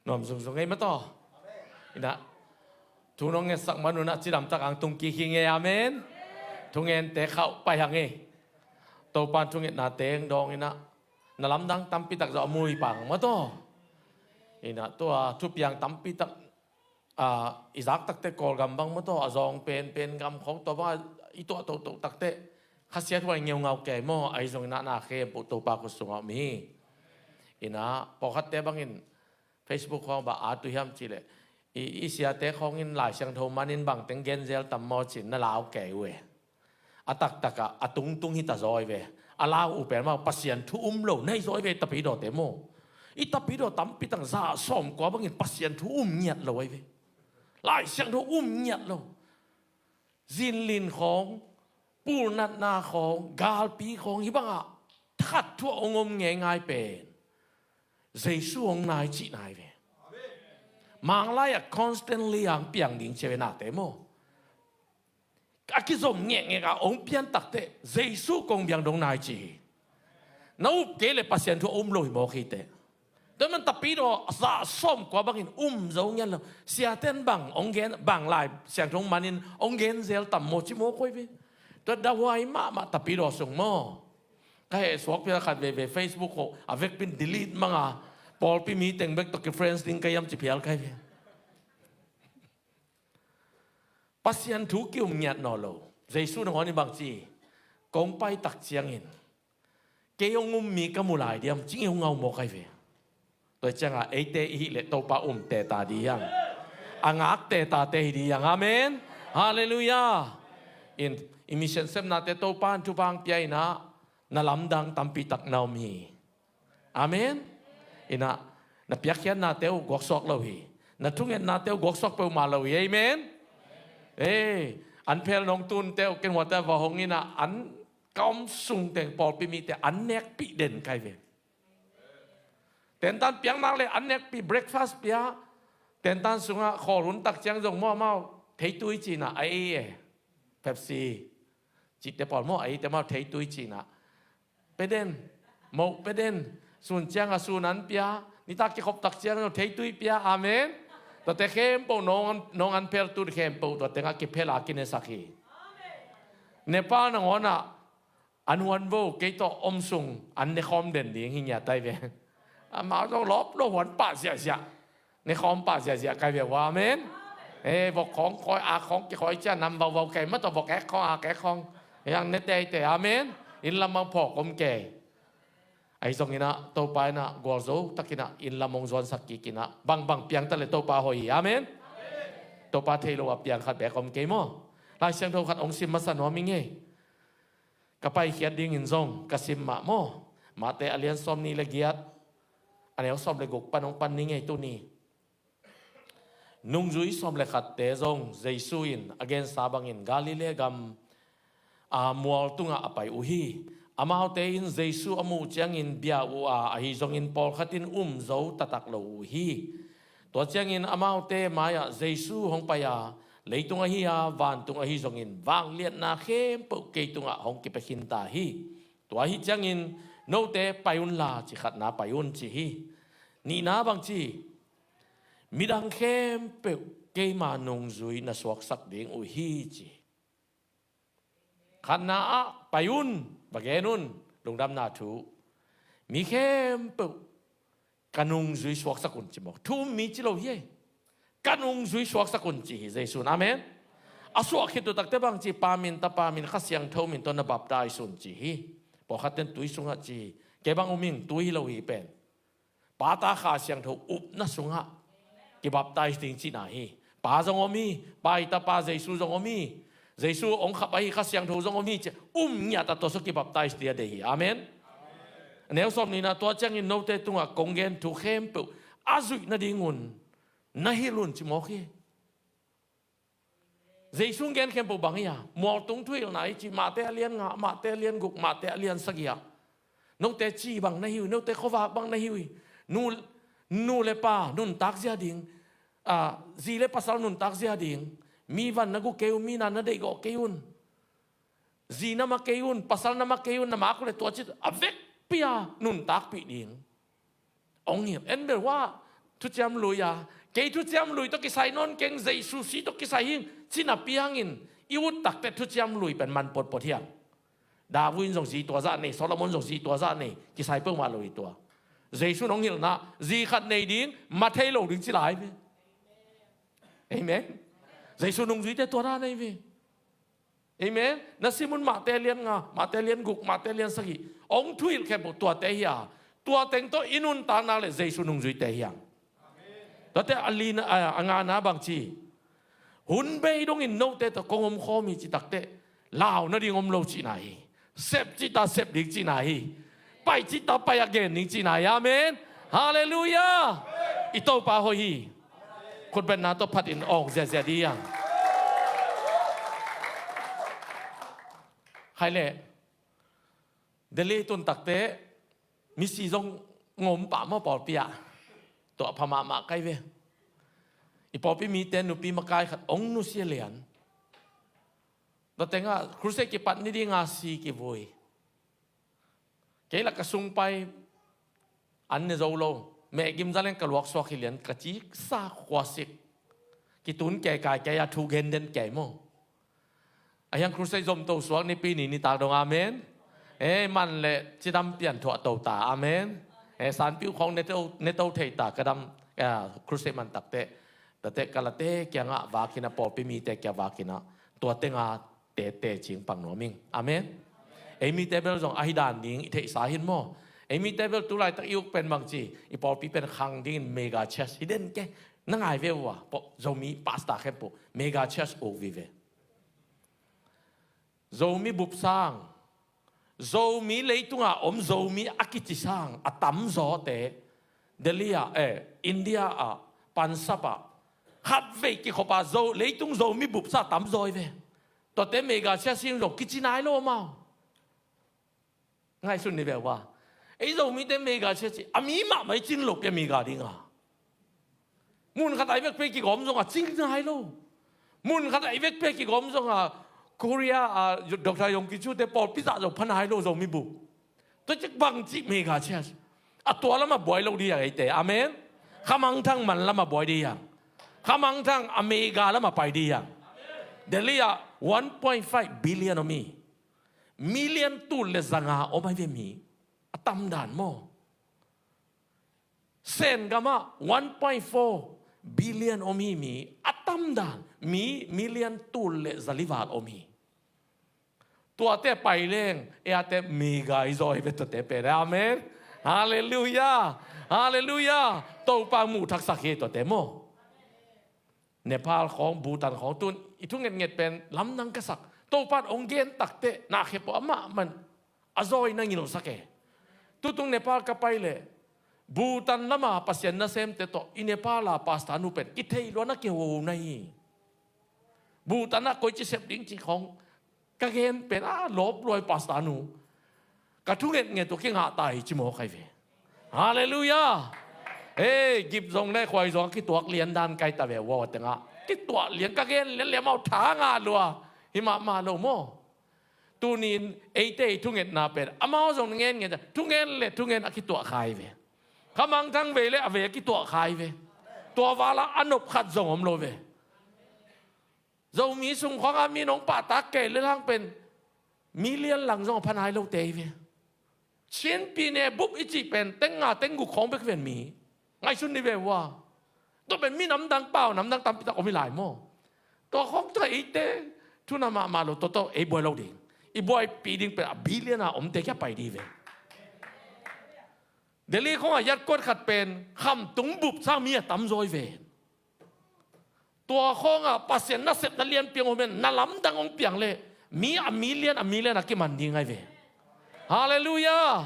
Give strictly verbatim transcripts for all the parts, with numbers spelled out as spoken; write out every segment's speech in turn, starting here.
Nuam zungzung ei mataw. Inah thu nong ngetsak man unah cidamtak ang tungkik hi ngei. Amen. Thungente khauh pai hang ei. Topan thungetna teng dawng inah na lamdang tampitak zawh a mui pang mataw. Inah tua thupiang tampitak a, i zak takte Kawlgam bang mataw a zawng penpen gam khawng tua bang i tuah tohtoh takte khasiat huai ngeungau kei maw? Ahi zong inah na khempeuh Topa khut sungah om hi. Inah pawlkhatte bangin Facebook khawng bah a tu hiam cihleh i, i siate khawngin Lai Siangtho manin bangteng genzel tam maw cin na lau kei uh e. A taktakah a tungtung hi ta zaw ei ve. A lau uh pen mah Pasian thu um lo na hi zaw ei ve, tapidawte maw? I tapidawte tampi tang za sawm kua bangin Pasian thu um ngiat lo ei ve. Lai Siangtho um ngiat lo. Zinlin khawng, pulnatna khawng, galpi khawng hi bangah thakhat thu a ong om ngeingai pen Jesu ong nai cih nai ve. Manglai ah constantly ang piang ding cia ve nate maw? A kizom ngekngek a ong pian takte Jesu kong biang dong nai ci hi. Na up kei le Pasian thu a um lo hi mawk hi te. Tua man tapidaw za sawm kua bangin um zo ngian lo. Siaten bang ong gen, bang Lai Siangtho manin ong gen zel tam maw ci mawk koi ve. Tua dahuai mahmah tapidaw sung maw? Ka heh suak pia khat veve Facebook ko a vekpin delete manga pawlpi mi teng bek tawh ki friends ding ka hiam ci phial kai ve. Pasian thu ki-um ngiat naw lo. Jesu nangawn in bangci kong pai tak ciangin kei hong um mi ka mu lai diam cing i hong ngau mawk ai ve. Tua ciangah eite i hih leh Topa um teta di hiang, a ngak teta te hi di hiang. Amen. Halleluiah. In i mission sepnate Topa in thupha hong pia inah na lamdang tampi tak na om hi. Amen. Inah na piakkhiatnate uh guaksuak lo hi. Na thungetnate uh guaksuak peuhmah lo hi. Amen. Ei, an phel nong tunte uh ken huate va hong inah an ka om sung teng pawlpi mite an nekpih den kai ve. Tentan piaknak le an nekpih breakfast pia. Tentan sungah khawl hun tak ciang zong muamau theitui cinah a ei e. Pepsi cihte pawl maw a eite mau theitui cinah pia den, moh pia den, sun ciangah sun an pia, nitak kikhop tak ciang no theitui pia. Amen. Tuate khempeuh nong an, nong an phel tut khempeuh tua tengah kiphel a kinesak hi. Nepal nangawnah an huan vo kei tawh om sung an nekhawm den ding hi ngiat ai ve. Amau zong lawp lo huan pah ziahziah. Nekhawm pah ziahziah kai ve ua. Amen. Eh, vok khawng khawi a khawng kikhawi cia nam vauvau kei mah tawh vok ek khawng a ek khawng hiang ne teite. Amen. Inn lamah phawk om kei. Ahi zonginah Topa inah gualzo takinah inn lam hong zuansak kikinah bangbang piangta le Topa hoih hi. Amen. Topa thei lo a piang khat bek om kei maw? Lai Siangtho khat hong sim masa nuam i ngei. Ka paikhiat dingin zong ka sim mah maw? Mate a lian sawm nih le giat, a neu sawm le guk pan hong pan ni ngei tuni. Nungzui sawm le khatte zong Jesu in a gensa bangin Galilee gam a mual tungah a pai uh hi. Amaute in Jesu a muh ciangin bia uh a, ahi zongin pawlkhat in um zo taktak lo uh hi. Tua ciangin amaute mai-ah Jesu hong pai a, leitung ahi a vantung ahi zongin vangliatna khempeuh kei tungah hong kipia khinta hi. Tua ahi ciangin note pai unla ci khatna pai un ci hi. Nihna bangci, midang khempeuh keima nungzui na suaksak ding uh hi ci. Khatna ah pai un, va gen un, lungdamna thu. Mi khempeuh ka nungzui suaksak un ci mawk. Thu um mi ci lo hi ei. Ka nungzui suaksak un ci hi Jesu in. Amen. A suah khit uh takte bang ci, Pa min, Tapa min, Kha Siangtho min tawh na baptize un ci hi. Pawlkhat ten tui sungah ci hi. Kei bang um ing, tui hi lo hi pen. Pa, Ta, Kha Siangtho upna sungah kibaptize ding cihna hi. Pa zong om hi, Pa i Tapa Jesu zong om hi. Jesu hong khap ahi Kha Siangtho zong om hi ci. Um ngiat a tua sung kibaptize ding a deih hi. Amen. Neu sawm nihna, tua ciangin note tungah kong gen thu khempeuh a zuih nadingun na hilh un ci mawk hi. Jesu gen khempeuh bang hi a, mualtung thuhilhna i ci, Mate a lian nga, Mate a lian guk, Mate a lian sagih ah. Note ci bang na hi uh, note khuavak bang na hi uh. Nu, nu le pa nuntak zia ding, a, zi le pasal nuntak zia ding. Mi van na gu kei un, mi na na deihgawh kei un. Zi na ma kei un, pasal na ma kei un, na mak uh le tua ci a vekpi a nuntakpih ding. Ong hilh en bel hua, thuciam lui a, kei thuciam lui tawh kisai nawn keng, Jesu si tawh kisai hing, cina piangin i ut takte thuciam lui pen man potpot hiang. David in zong zi tua zah nei, Solomon zong zi tua zah nei, kisai peuhmah lo hi tua. Jesu in hong hilhna, zi khat nei ding, ma thei lo ding ci lai ve. Amen. Jesu nungzuite tua dan ahi ve. Amen. Na sim un Mate lian nga, Mate lian guk, Mate lian sagih. Hong thuhilh khempeuh tuate hi a. Tua teng tawh i nuntakna le Jesu nungzuite hi hang. Tuate a lina, a, a ngana bang ci. Hun bei dongin note tawh kong om khawm hi ci takteh, lau nading om lo cihna hi. Sep cihta sep ding cihna hi. Pai cihta pai a gen ding cihna hi. Amen. Halleluiah. I Topa hoih hi. Khutbetna tawh phatin awng ziazia ding hi hang. Khai leh Delhi tun takteh misi zong ngom pah maw pawlpi ah. Tua pha mahmah kai ve. I pawlpi mite nupi makai khat ong nusia lian. Tua tengah crusade kipat ni dinga si kivui. Kei lah ka sung pai an ne zo lo. Mehgim za leng ka luaksuak hi lian, ka ci sa khuasik. Kitun kei kai kei a thu gen den kei maw. A hiang crusade zom to suak nipi ni nitak dong, amen. Eh, man le cidam pian thuah to ta, amen. Eh, sanpiu khawng ne to, ne to thei ta, ka dam, ah, crusade man takteh. Tate kalate kiangah vakinah, pawlpi mite kia vakinah. Tua tenga tete cing pang nuam ing. Amen. Ei mite bel zong ahi dan ding i theihsa hin maw. Ei mite bel tu laitak i uk pen bang ci, i pawlpi pen khang dingin mega church hi den ke. Na ngai ve uh a, Zomi pastor khempeuh mega church uk vive. Zomi bup sang, Zomi leitunga om Zomi a kici sang a tamzawte, Delhi ah, eh, India ah, Punjab ah, khatvei kikhop a Zo, leitung Zomi bup sa tamzaw hi ve. Tuate mega church hi zong kici nai lo amau. Ngaihsun ni ve uh a. Ei Zomite mega church hi a, mi mahmah i cin lo pia mega dinga. Mun khat a i vekpi kigawm zonga cing nai lo. Mun khat a i vekpi kigawm zonga Korea a Doctor Yonggi Cho te pawlpi zah zo pha nai lo Zomi bup. Tua cik bang cih mega church. A tua lama buai lo dih a eite. Amen. Khamangthang man lama buai dih a. Khamangthang a mega lama pai dih a. Delhi ah one point five billion om hi. Million tul le zanga om ahi ve mi. A tamdan maw. Sen gamah one point four billion om hi mi. A tamdan mi million tul le zalival om hi. Tuate pai leng, eate mega i zaw hi ve tuate pen. Amen. Halleluiah. Halleluiah. Topa muh thaksak hi tuate maw. Nepal khawng, Bhutan khawng, tun i thu ngetnget pen lamdang ka sak. Topan ong gen takte na khe pawh amah man a zawi na ngilsak e. Tutung Nepal ka pai leh Bhutan lama Pasian nasemte tawh i Nepal a pastor nu pen kithei lua na kiho na hi. Bhutan ah koici sep ding ci khawng ka gen pen a lawp luai pastor nu. Ka thu ngetnget uh kingah ta hi ci mawk ahi ve. Halleluiah. Hei, gip zong le khuai zong a kituak lian dan kai ta ve uh a tengah. Kituak lian ka gen lian lian mau tha ngah lua. Hi mahmah lo maw. Tunin eite i thungetna pen amau zong ngen ngen, thungen le thungen a kituah kha hi ve. Khamangthang vei le a vei a kituah kha hi ve. Tua vala a nop khat zong om lo ve. Zomi sung khuanga mi nong pahtak kei le lang pen million lang zong a pha nai lote hi ve. Chin pi ne bup i cih pen teng nga teng guk khawng bek ven mi. Ngaihsun ni ve uh a. Tua pen mi namdang pau namdang tampi tak om hi lai maw. Tua khawng tua eite thuna mahmah lo, tua tawh ei buai lo ding. I buaipi ding pen a billion a omte kia pai dih ve. Delhi khawngah yat kuat khat pen khamtung bup sang mi a tamzaw hi ve. Tua khawngah Pasian nasepna lianpi hong om hen, na lamdang hong piang leh mi a million a million a kiman ding ahi ve. Halleluiah.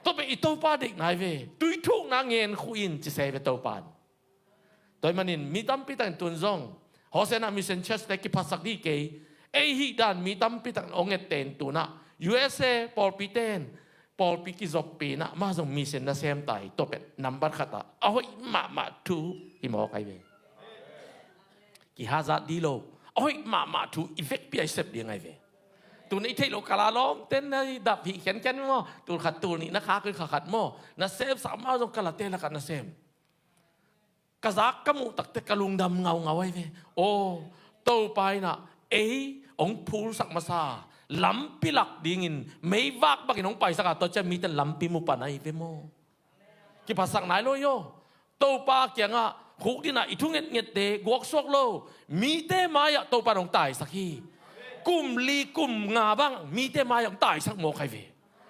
Tua pen i Topa deihna ahi ve. Tuithukna ngen khuh in ci se ve Topan. Tua ahih manin mi tampi takin tun zong Hosanna Mission Church te kiphatsak dih kei. Ei hih dan mi tampi takin hong ette in tunah U S A pawlpi ten pawlpi kizoppih inah mah zong mission nasem ta hi. Tua pen nambat khatah a hoih mahmah thu hi mawk ahi ve. Kihazat dih lo, a hoih mahmah thu i vekpi a i sep ding ahi ve. Tun i theih loh kala lawmte na i dap hih khiankhian maw? Tul khat tul nih na khak in kha khat maw? Na semsak, amau zong kalate lakah na sem. Ka zak ka muh takte ka lungdam ngaungau ahi ve. Aw, Topa in ah ei hong phulsak masa, lampi lak dingin meivak bangin hong paisak a, tua ciang mite in lampi mu pan ahi ve maw? Kiphasak nai lo hi aw. Topa kiangah khukdin ah i thu ngetngette guaksuak lo. Mite mai-ah Topa in hong taisak hi. Kum li kum nga bang mite mai-ah hong taisak mawk ahi ve.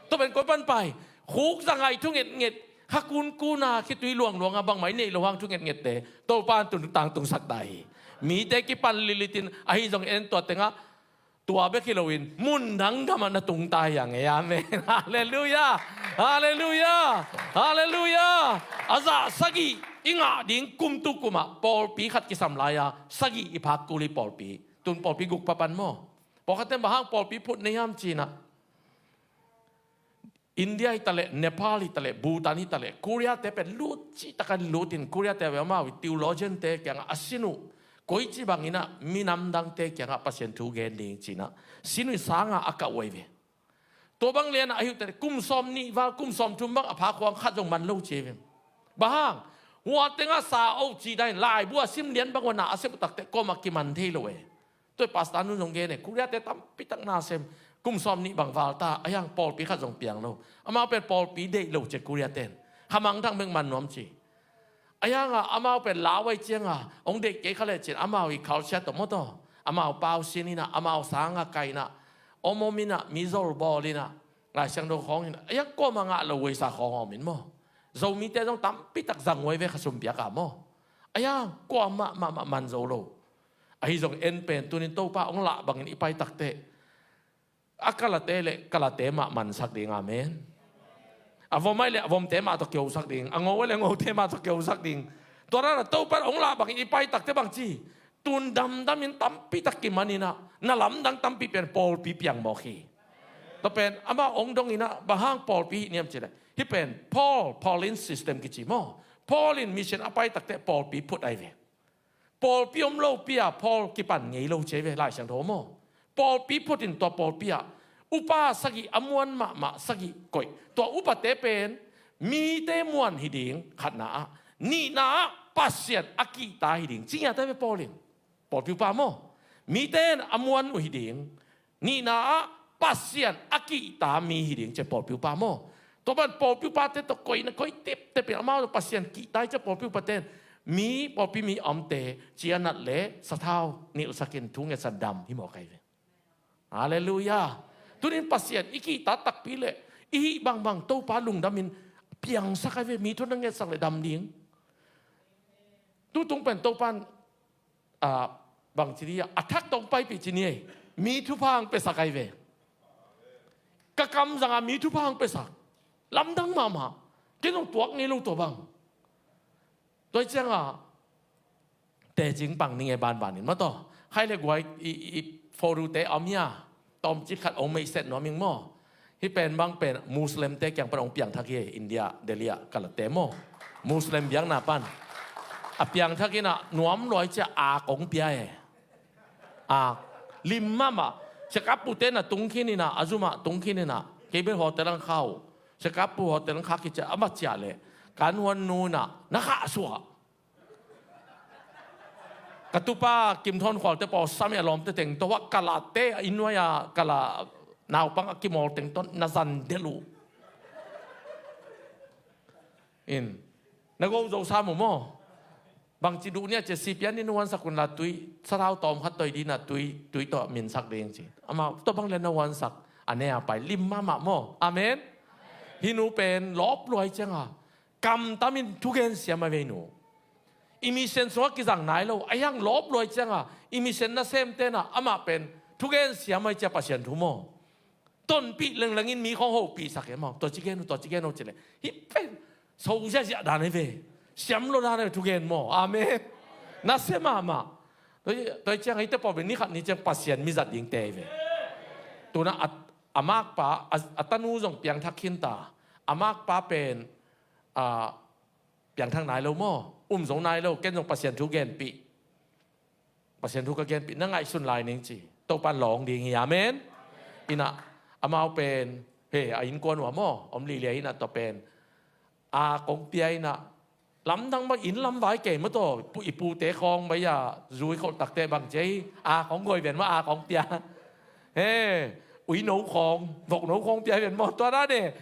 Tua pen koi pan pai? Khuk zangah i thu ngetnget, kha kunkun a khitui luangluang a bangmah i neih loh hang thu ngetngette Topa in tun tangtungsak ta hi. Mite kipan lilitin ahi zongin en tua tengah tua bek hi loin mundang gamah na tung ta hi a ngei. Amen. Halleluiah. Halleluiah. Halleluiah. A zah sagih i ngah ding kum tu kumah pawlpi khat kisam lai-a sagih i phak kul hi pawlpi. Tun pawlpi guk pha pan maw? Pawlkhatte in bang hang pawlpi phut nei hiam ci-in ah, India hi taleh, Nepal hi taleh, Bhutan hi taleh, Korea te pen lut cihtakin lutin, Korea te amau theologian te kiangah a sin uh koici bangin ah minam dangte kiangah Pasian thu gen ding ci-in ah sin uh sangin a kah uh ahi ve. Tua bang lian ah ahi uh teh kum sawm nih val, kum sawm thum bang a phak uh hang khat zong man lo ci ahi ve. Bang hang? Hua tengah sa o ci dan in laibu a sim lian bang uh a na a sep uh takteh kuamah kiman thei lo e. Tua pastor nu zong gen e, Korea te tampi tak na sem, kum sawm nih bang val ta, ahi hang pawlpi khat zong piang lo. Amau pen pawlpi deih lo ci Korea ten. Kha mangthang bek man nuam ci. Ahi hang a amau pen lau ahih ciangin hong deih kei kha leh ci-in amau i culture tawh maw tawh, amau pau sin in ah, amau sang a kai in ah, om om in ah, mi zol bawl in ah, Lai Siangtho khawng in ah, ahi hang kuamah ngah lo veisa khawng a om in maw? Zomite zong tampi tak zang uh ahi ve kha sum piak a maw? Ahi hang kuamah mahmah man zo lo. Ahi zong en pen tuni-in Topa hong lah bangin i pai takteh a kalate le kalate mah mansak ding. Amen. A vom ahih leh a vomte mah tawh kihosak ding, a ngo ahih leh a ngote mah tawh kihosak ding. Tua dan a Topa in hong lah bangin i pai takteh bangci, tun damdamin tampi tak kiman in ah, na lamdang tampi pen pawlpi piang mawk hi. Tua pen amah hong dong in ah, bang hang pawlpi hih hiam cih leh, hih pen Paul, Pauline system kici maw? Paul in mission a pai takteh pawlpi phut ahi ve. Pawlpi om lopi-a Paul kipan ngei lo ci ahi ve Lai Siangtho maw? Pawlpi phut in tua pawlpi ah upa sagih, a muan mahmah sagih koih. Tua upate pen mite muan hi ding khatna ah, nihna ah Pasian a kihta hi ding ci ngiat ahi ve Paul in. Pawlpi upa maw? Mite in a muan uh hi ding. Nihna ah Pasian a kihta mi hi ding ci pawlpi upa maw? Tua bang pawlpi upate tawh koihna koi teptep in amau tawh Pasian kihta hi ci pawlpi upate in mi, pawlpi mi a omte ci a nat leh sathau nilhsak in thu ngetsan dam hi mawk ahi ve. Halleluiah. Tuni-in Pasian i kihta takpi leh i hih bangbang Topa lungdamin piangsak ahi ve, mi thu na ngetsak leh dam ding. Tutung pen Topa in a, bangci dih a, a thak tawh paipih ci ni ei. Mi thupha hong piasak ahi ve. Ka kam zangah mi thupha hong piasak. Lamdang mahmah. Ken zong tuak ngei lo tua bang. Tua hi ciangah tecing pang ning e banbanin maw tawh. Khai le guai i, i, i photo te a om hia. Tawmcik khat hong meihset nuam ing maw? Hih pen bang pen Muslim te kiang pan hong piangthak hi, India, Delhi ah kalate maw? Muslim biakna pan a piangthak in ah nuam lua hi ciah ak hong pia e. Ak lim mahmah. Sekapu te na tung khin in ah, a zum ah tung khin in ah, kei bel hotel ah kha uh. Sekapu hotel ah kha khit ciah a mat ciah leh kan huan nu in ah na khah suah. Ka tupa Kim Thawn Khual te pawh sam i a lawmte teng tawh a kalate a inn nuai a kala naupang a kimawl teng tawh na zan delh uh. In na go zo sam uh maw? Bangci duh nia cia sipian in huansak un la tui sathau tawm khat toi dina tui, tui tawh minsak ding ci. Amau tawh bang lian na huansak a ne a pai lim mahmah maw? Amen. Hih nu pen lawp lua hi cianga kamtamin thugen siam a vei nu. I mission sungah kizang nai lo, a hiang lawp lua hi cianga i mission nasemte na amah pen thugen siam a hi cia Pasian thu maw? Tonpih lenglengin mi khawng hopihsak e maw? Tua ci gen uh, tua ci gen uh cileh hih pen so ziahziah dan ahi ve. Siam lo dan ahi ve thugen maw? Amen. Nasia mahmah. Tua hi cianga hihte pawh pen ni khat ni ciang Pasian mi zat dingte ahi ve. Tuna a, a makpa a, a tanu zong piangthak khinta. A makpa pen a, piangthak nai lo maw? Um zo nai lo, ken zong Pasian thu genpih. Pasian thu ka genpih, na ngaihsun lai ning ci. Topan lawng ding hi, amen. Inah, amau pen, he, a innkuan uh a maw, om lihliah inah tua pen a kong pia inah, lamdang bang inn lam vai kei maw taw, pu, i pute khawng bai a zui kholh takte bang ci a, a kong guai ven maw, a kong pia. He, ui no khawng, vok no khawng pia ven maw, tua dan e.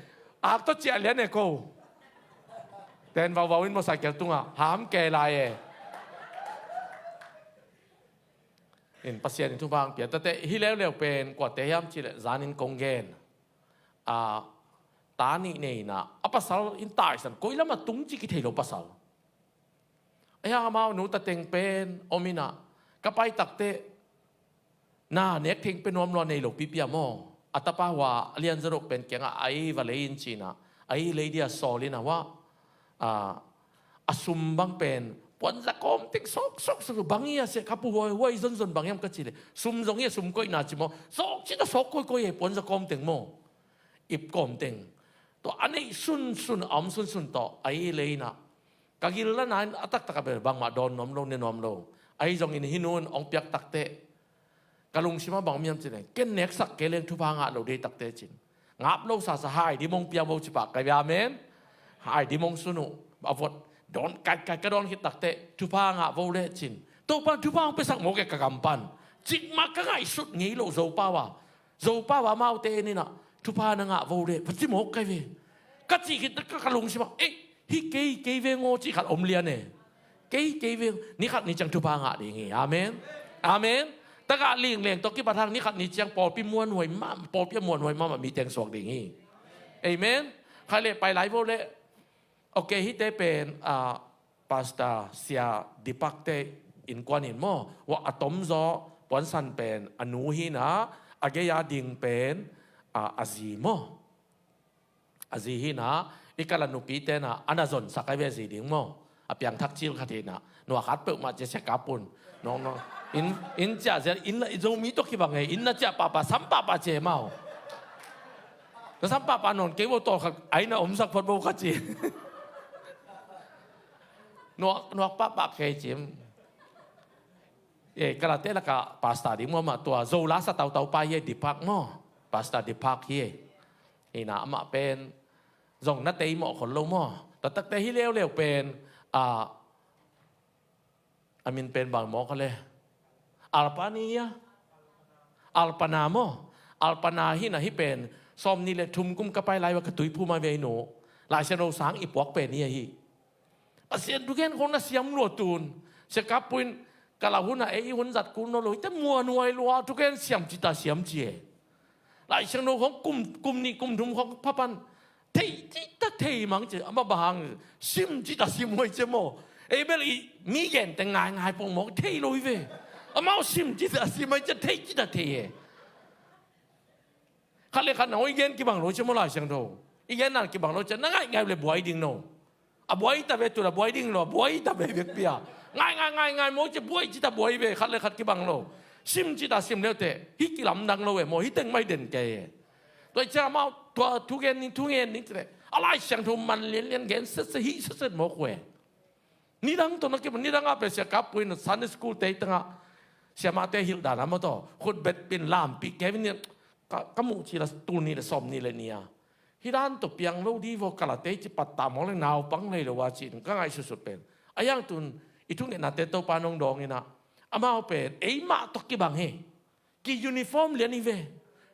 Ak tawh ciah lian e ko. Ten vauvau in motorcycle tungah ham kei lai e. In Pasian in thupha hong pia. Tate hi leuleu pen kuate hiam cih leh zan in kong gen. A, ta nih nei inah, a pasal in taisan, koi lamah tung cih kithei lo pasal. Ahi hang amau nu ta teng pen om inah, ka pai takte na nek theng pe nuam lua nei lo pipi a maw. A tapa hua a lian zaroh pen kiangah a ei va lei in ci inah, a ei lei dia sawl inah hua. A, a sum bang pen puanza kawm teng sawk sawk sawk bang hi a, sia ka pu huai huai zonzon bang hiam ka ci leh, sum zong hi a, sum koihna ci maw, sawk ci ta sawk koikoi e, puanza kawm teng maw, ip kawm teng. Tua a neih sunsun, a om sunsun tawh a ei lei inah, ka gil lana in a taktak a bel bangmah dawn nuam lo, ne nuam lo. Ahi zongin hih nu in hong piak takte ka lungsim ah bang om hiam cih leh, ken neksak kei leng thupha ngah lo dei takte cin, ngap lo sasa hai dim hong pia vo ci pah ka hi ve. Amen. Hai dim hong sun uh, a vot dawn kaikai ka dawn khit takte thupha ngah vo leh cin, Topa thupha hong piasak mawk e ka gam pan. Cikmah ka ngaihsut ngei lo Zopau a, Zopau a amaute en inah thupha na ngah vo leh va ci mawk ka hi ve. Ka cih khit ka, ka lungsim ah, ei, hi kei, kei veng aw cih khat om lian e. Kei, kei veng, ni khat ni ciang thupha ngah ding hi. Amen. Amen. Tagah lingleng tawh kipat hang ni khat ni ciang pawlpi muanhuai mah, pawlpi a muanhuai mahmah mi teng suak ding hi. Amen. Khai leh pai lai vo leh. Ok, hihte pen, ah, Pastor Sia Deepak te innkuan in maw, wah a tomzaw puansan pen a nu hi inah, a gei a ding pen, ah, a zi maw. A zi hi inah, i kala nupi te inah, a na zonsak ai ve zi ding maw. A piangthak cil khat hi inah, nuak khat peuhmah cia sia kap un. Nong, nong. In, in ciah zia, in la, i Zomi tawh kibang e, in na ciah pahpah, sam pahpah cia mau. Na sam pahpah nawn kei vo, tawl khat, ai na omsak phot vo ka ci. Nuak, nuak pahpah kei cim. E, kalate laka pastor ding maw mah tua, Zola sa tautau pa hi e, Deepak maw. Pastor Deepak hi e. Hi inah amah pen zong na tei mawh khol lo maw. Taktakte hi leuleu pen, a, a min pen bang mawk a le. Alpani hi a. Alpana maw. Alpana hi inah hih pen sawm nih le thum kum ka pai lai ua ka tuiphum a ve hi nu. Lai Siangtho sang i puak pen hi a hi. Pasian thugen khong na siam lua tun. Sia Kap Pu in ka lau hun a ei hun zat kul nawn lo, hihte muanhuai lua, thugen siam ci ta siam ci e. Lai Siangtho khong kum, kum nih kum thum khong pha pan thei ci ta thei mang ci, amah bang hang sim ci ta sim huai ci maw. Ei bel i mi gen teng ngaingai pong mawk thei lo hi ve. Amau sim ci ta sim huai ci, thei ci ta thei e. Khat le khat na hong i gen kibang lo cia maw Lai Siangtho. I gen nan kibang lo cia, na ngaih ngaih le buai ding no. A buai ta ve, tu la buai ding lo, a buai ta ve bek pia. Ngaih ngaih ngaih ngaih maw cia, buai ci ta buai ve, khat le khat kibang lo. Sim ci ta sim leute, hih kilamdang lo e maw, hih teng mai den kei e. Tua i cia amau, tua thugen ning, thugen ning ci le. A Lai Siangtho man lianlian gen setset, hih setset mawk uh e. Nidang tawh na kibang, nidang a pen Sia Kap Pu in Sunday school te tangah siamahte hilh dan a maw taw, khutbet pin lampih kei vin, ka, ka muh ci la tul nih le sawm nih le nih a, hih dan tawh piang lo di vaw, kalate ci pattah mawk le naupang lei lo a ci in ka ngaihsutsut pen. A hiang tun i thungetnate Topa nong dawng inah, amau pen eimah tawh kibang hi. Ki uniform lian hi ve.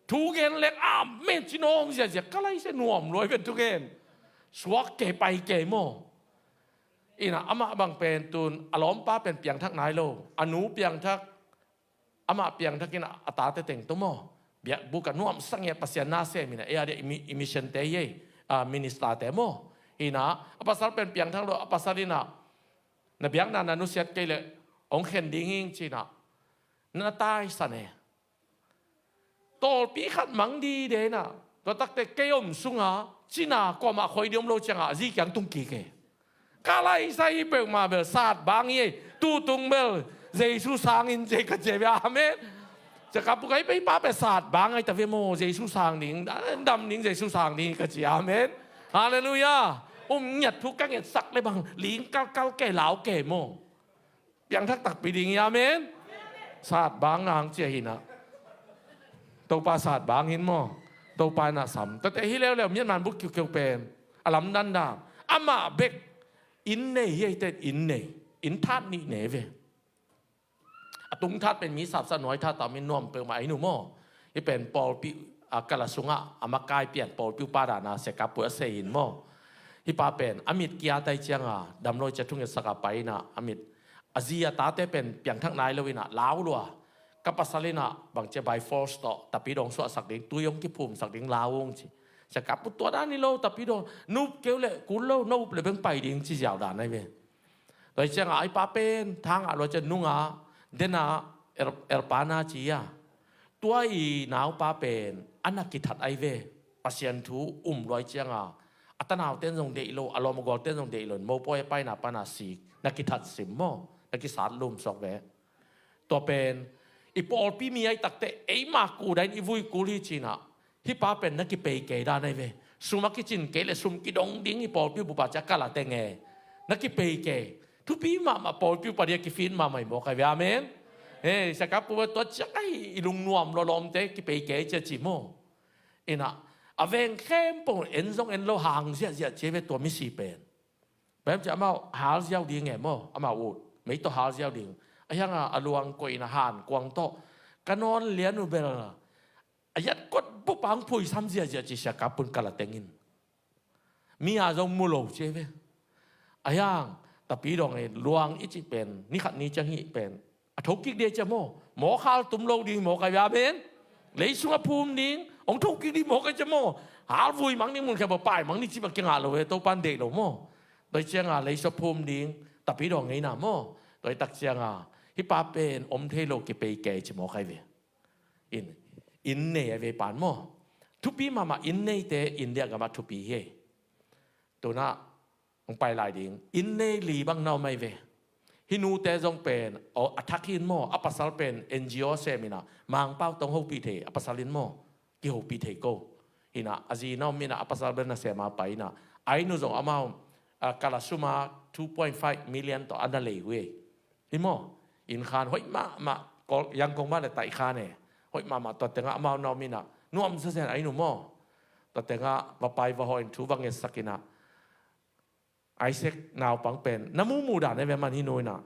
Thugen leng amen ci nawng ziazia, ka lai sia nuam luai ven thugen. Suak kei pai kei maw. Inah amah bang pen tun a lawmpa pen piangthak nai lo, a nu piangthak, amah piangthak inah a tate teng tawh maw. Biakbuk a nuamsa ngiat Pasian na sem inah, ei a dia i mi-, i mission te hi ei, a, minister te maw. Inah a pasal pen piangthak lo, a pasal inah na biakna na nusiat kei leh hong khen ding hing ci inah na taisan e. Tawlpi khat mang dide inah, tua takte kei om sunga cina kuamah khoi di om lo ciangah a zi kiang tung kik e. Ka laisa hi peuhmah bel sat bang hi ei. Tutung bel Jesu sang in ci ei ka ci ei ve. Amen. Sia Kap Pu, ka hi pei pa bel sat bang ai ta ve maw, Jesu sang ding, dam ding, Jesu sang ding ka ci. Amen. Halleluiah. Um ngiat thu ka ngetsak le bang ling kalkal kei lau kei maw. Piangthak takpi ding hi, amen. Sat bang ngang cia hi inah. Topa sat bang hin maw? Topa in a sam. Tate hi leuleu Myanmar buk kiukeu pen a lamdang dan. Amah bek inn nei hi, eite inn nei. Inn that nih nei ve. A tung that pen mi sapsa nuai that ta min nuam peuhmah ahi nu maw? Hi pen pawlpi a kala sungah a makai pian pawlpi upa dana Sia Kap Pu a sei in maw? Hi pa pen a mit kia tai cianga damloi cia thungetsak a pai ina a mit a zi a tate pen piangthak nai lo ina lau lua. Ka pasal ina bangcia by force tawh tapi dong suahsak ding, tui hong kiphumsak ding lau ung ci. Sia Kap Pu tua dan hi lo, tapi dong nup keu le kul lo, no up le beng pai ding ci ziau dan ai ve. Tua hi cianga ai pa pen thang ah lua cian nunga dena er, erpana ci a. Tua i naupa pen a na kithat ai ve. Pasian thu um luai cianga a tanauten zong deih lo, a lawm a gawlten zong deih lo in mopawi a paina pana sik na kithat sim maw? Na kisat lum suak ve. Tua pen i pawlpi mi ai takte eima kudain i vui kul hi cina. Hi pa pen na kipei kei dan ai ve. Sum a kicin kei le sum kidong ding i pawlpi bupa cia kala tenge. Na kipei kei. Thupi mahmah pawlpi upa dia kifin mahmah i mawk ai ve. Amen. He, Sia Kap Pu tua ciang ai i lungnuam lawlawmte kipei kei cia ci maw? Ina a veng khempong en zong en lo hang ziahziah cia ve tua misi pen. Bem cia amau hal ziau ding e maw? Amau ut mei tawh hal ziau ding. A hianga a luang koih ina han kuang tawh ka nawn lian uh bel a yat kot bup ang phuisam ziahziah ci Sia Kap Pun kala tengin. Mi a zong mu lo cia ve. A hiang tapi dong e luang i cih pen ni khat ni ciang hih pen a thokik dia cia maw? Mawk hal tum lo ding mawk ai ve. Amen. Lei sungah phum ding hong thokik ding mawk ai cia maw? Hal vui mang ding mun khempeuh pai mang ding cih bang kingah lo ve. Topan deih lo maw? Tua hi cianga lei sungah phum ding tapi dong ngeina maw? Tua hi tak cianga hi pa pen om thei lo kipei kei ci mawk ai ve. In, inn nei a vei pan maw? Thupi mahmah inn neite India gamah thupi hi. Tunah hong pai lai ding inn nei li bang na om ai ve. Hi nute zong pen a thak hin maw? A pasal pen N G O sem ina Mangpau tong hopih thei a pasal in maw? Kihopih thei ko. Hina a zi na om ina a pasal bel na sema pai ina ai nu zong amau a kala suma two point five million tawh a na lei hui. Hi maw? Inn khan hoih mahmah, Yangkong mah le taih khan e. Hoih mahmah tua tengah amau na om ina nuam zazen ai nu maw? Tua tengah va pai va hawh in thu va ngetsak ina Isaac naupang pen na mumu dan e ve man hi nu ina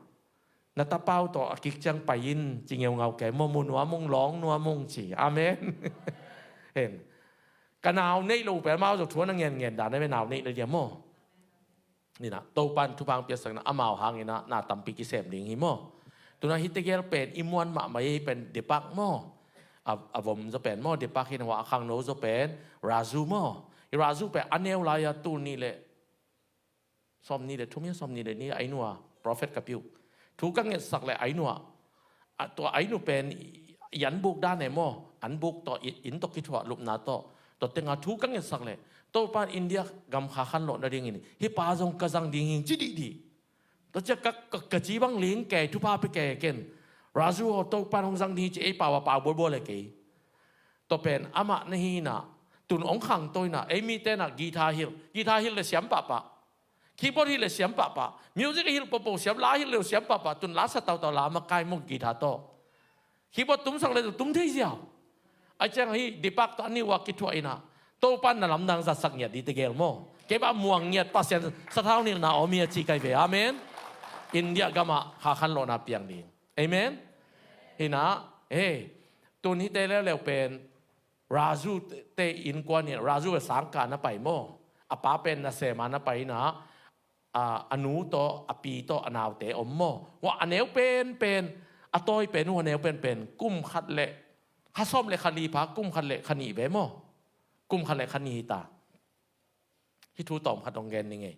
na tapau tawh a kik ciang pai in ci ngeungau kei maw? Mu nuam ung, lawng nuam ung ci. Amen. Hen. Ka nau neih lo pen amau zong thu a na ngenngen dan e ve nau neih na dia maw? Nina Topan thupha hong piaksakna amau hangina na tampi kisem ding hi maw? Tuna hi tegel pen i muan mahmah i pen Deepak maw? A, a vom zaw pen maw? Deepak hin hua a khangno zaw pen Raju maw? I Raju pen a neu lai-a tul nih le sawm nih le thum hia sawm nih le nih a inua prophet ka piu. Thu ka ngetsak le a inua a tua a inu pen i an buk dan e maw? An buk tawh inn tawh kithuah lupna tawh tua tenga thu ka ngetsak le Topan India gam kha khan lawh nadingin hi pa zong ka zang ding hing ci dihdih. Tua cia ka, ka, ka ci bang ling kei thupha pe kei ken. Raju aw Topan hong zang ding hi ci ei pau a pau bualbual e kei. Tua pen amah na hi ina tun hong khangto ina ei mite na guitar hilh, guitar hilh le siam pahpah. Keyboard hilh le siam pahpah. Music a hilh popo siam, la hilh leu siam pahpah. Tun la sa tautau la makai maw guitar tawh. Keyboard tumsak le tum thei ziau. Ai ciang hi Deepak tawh a niu a kithuah ina Topan na lamdang zatsak ngiat di tegel maw? Kei bah muang ngiat Pasian sathau nilhna om hi a ci kai ve. Amen. India gamah kha khan lawhna piang ding. Amen. Hina he tun hite leuleu pen Raju te innkuan in Raju a sangka na pai maw? A pa pen na sema na pai ina a, a nu tawh a pi tawh a naute om maw? Hua a neu penpen a tawi pen uh a neu penpen kum khat le kha sawm le kha li pha kum khat le kha nih ve maw? Kum khat le kha nih hi ta. Hih thu tawm khat hong gen ni ngei.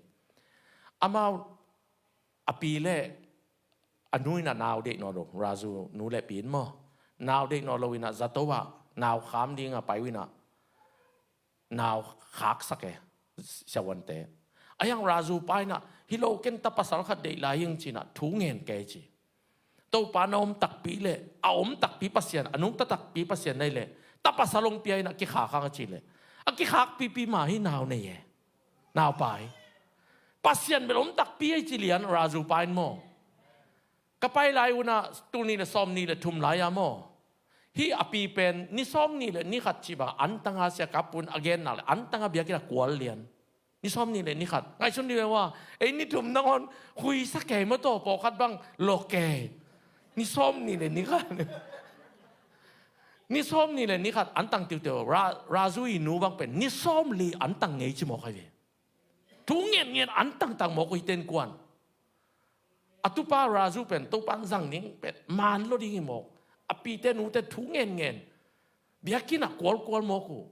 Amau a pi le a nu in a nau deih nawn lo, Raju nu le pi in maw? Nau deih nawn lo in a zato ah nau kham ding a pai uh in a nau khaksak e, siavuante. A hiang Raju pa in a hi lo ken ta pasal khat deih lai hing ci in a thu ngen kei ci. Topa na om takpi le a om takpi Pasian, a nungta takpi Pasian nei le ta pasal hong pia in a kikhak hang a ci le a kikhak pipi mah hi nau nei e. Nau pai Pasian bel om takpi ei ci lian Raju pa in maw? Ka pai lai un a tul nih le sawm nih le thum lai a maw? Hih a pi pen ni sawm nih le ni khat cih bang antanga sia Kap Pun a gen nak le antanga biakinn ah kual lian. Ni sawm nih le ni khat. Ngaihsun dih ve ua. Ei ni thum nangawn huisa kei maw taw, pawlkhat bang lawk kei. Ni sawm nih le ni khat. Ni sawm nih le ni khat antang tiuteu. Ra, Razu i nu bang pen ni sawm li antang ngei ci mawk hi ve. Thu ngen ngen antang tang mawk uh hi ten kuan. A tupa Razu pen Topan zang ding pen man lo ding hi mawk. A pite nute thu ngen ngen. Biakinn ah kual kual mawk uh.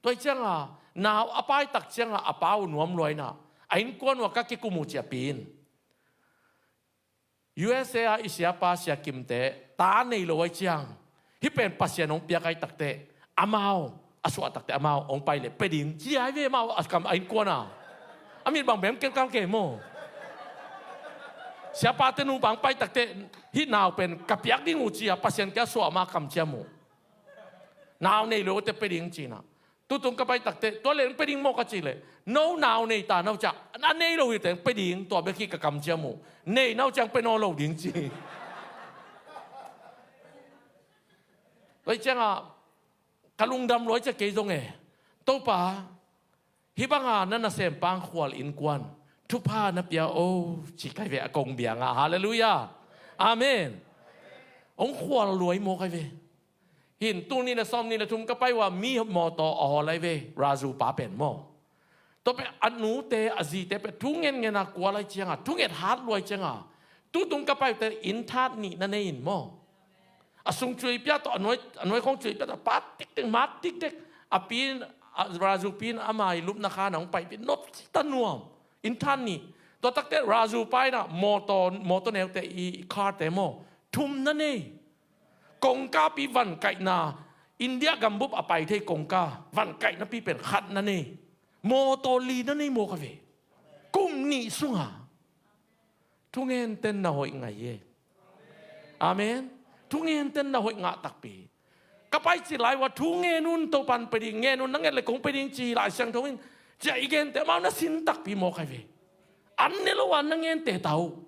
Tua hi cianga nau a paitak cianga a pa uh nuam luaina a innkuan uh a ka kikum uh ci a pi in. U S A ah i siapa Sia Kimte ta nei lo ai ciang, hih pen Pasian hong piak ai takte, amau a suah takte amau hong pai le pia ding ci ai ve amau a kam a innkuan a. A mit bang bem kelkal kei maw? Siapate nupa hong pai takte hih nau pen ka piak ding uh ci a Pasian kia suah ma kamciam uh. Nau nei lo te pia ding cina. Tutung ka pai takte tua le hong pia ding maw ka ci le, no nau nei ta nau ciah a nei lo hi te hong pia ding, tua bek hi ka kamciam uh. Nei nau ciang pia naw lo ding ci. Tua hi cianga ka lungdam luai ciah kei zong e. Topa, hih banga na nasem pang khual innkuan thupha na pia o ci kai ve a kong bianga. Halleluiah. Amen. Hong khual luai maw kai ve. Hin tul nih le sawm nih le thum ka pai uh a mi mawtaw a hawl ai ve, Razu pa pen maw. Tua pen a nute a zite pen thu ngen ngen a kual ai cianga, thunget hat luai cianga. Tutung ka pai uh te inn that nih na nei in maw. A sung cuih pia tawh a nuai, a nuai khong cuih pia tawh pa tiktek, mat tiktek. A pi in, a Razu pi in ama i lupna khan a hong pai pi nop cita nuam. Inn that nih. Tua takte Razu pa in a mawtaw, mawtaw neute i, i car te maw thum na nei. Kongkapi vankaihna, India gambup a pai thei kongka vankaihna pi pen khat na nei. Mawtaw li na nei maw ka ve. Kum nih sunga. Thungen ten na hoih ngai e. Amen. Thungen ten na hoih ngah takpi. Ka pai ci lai ua thungen un, Topan pia ding, ngen un, na nget le kong pia ding ci Lai Siangtho in. Ciah i gente amau na sin takpi maw kai ve. An ne lo a na ngen te tau.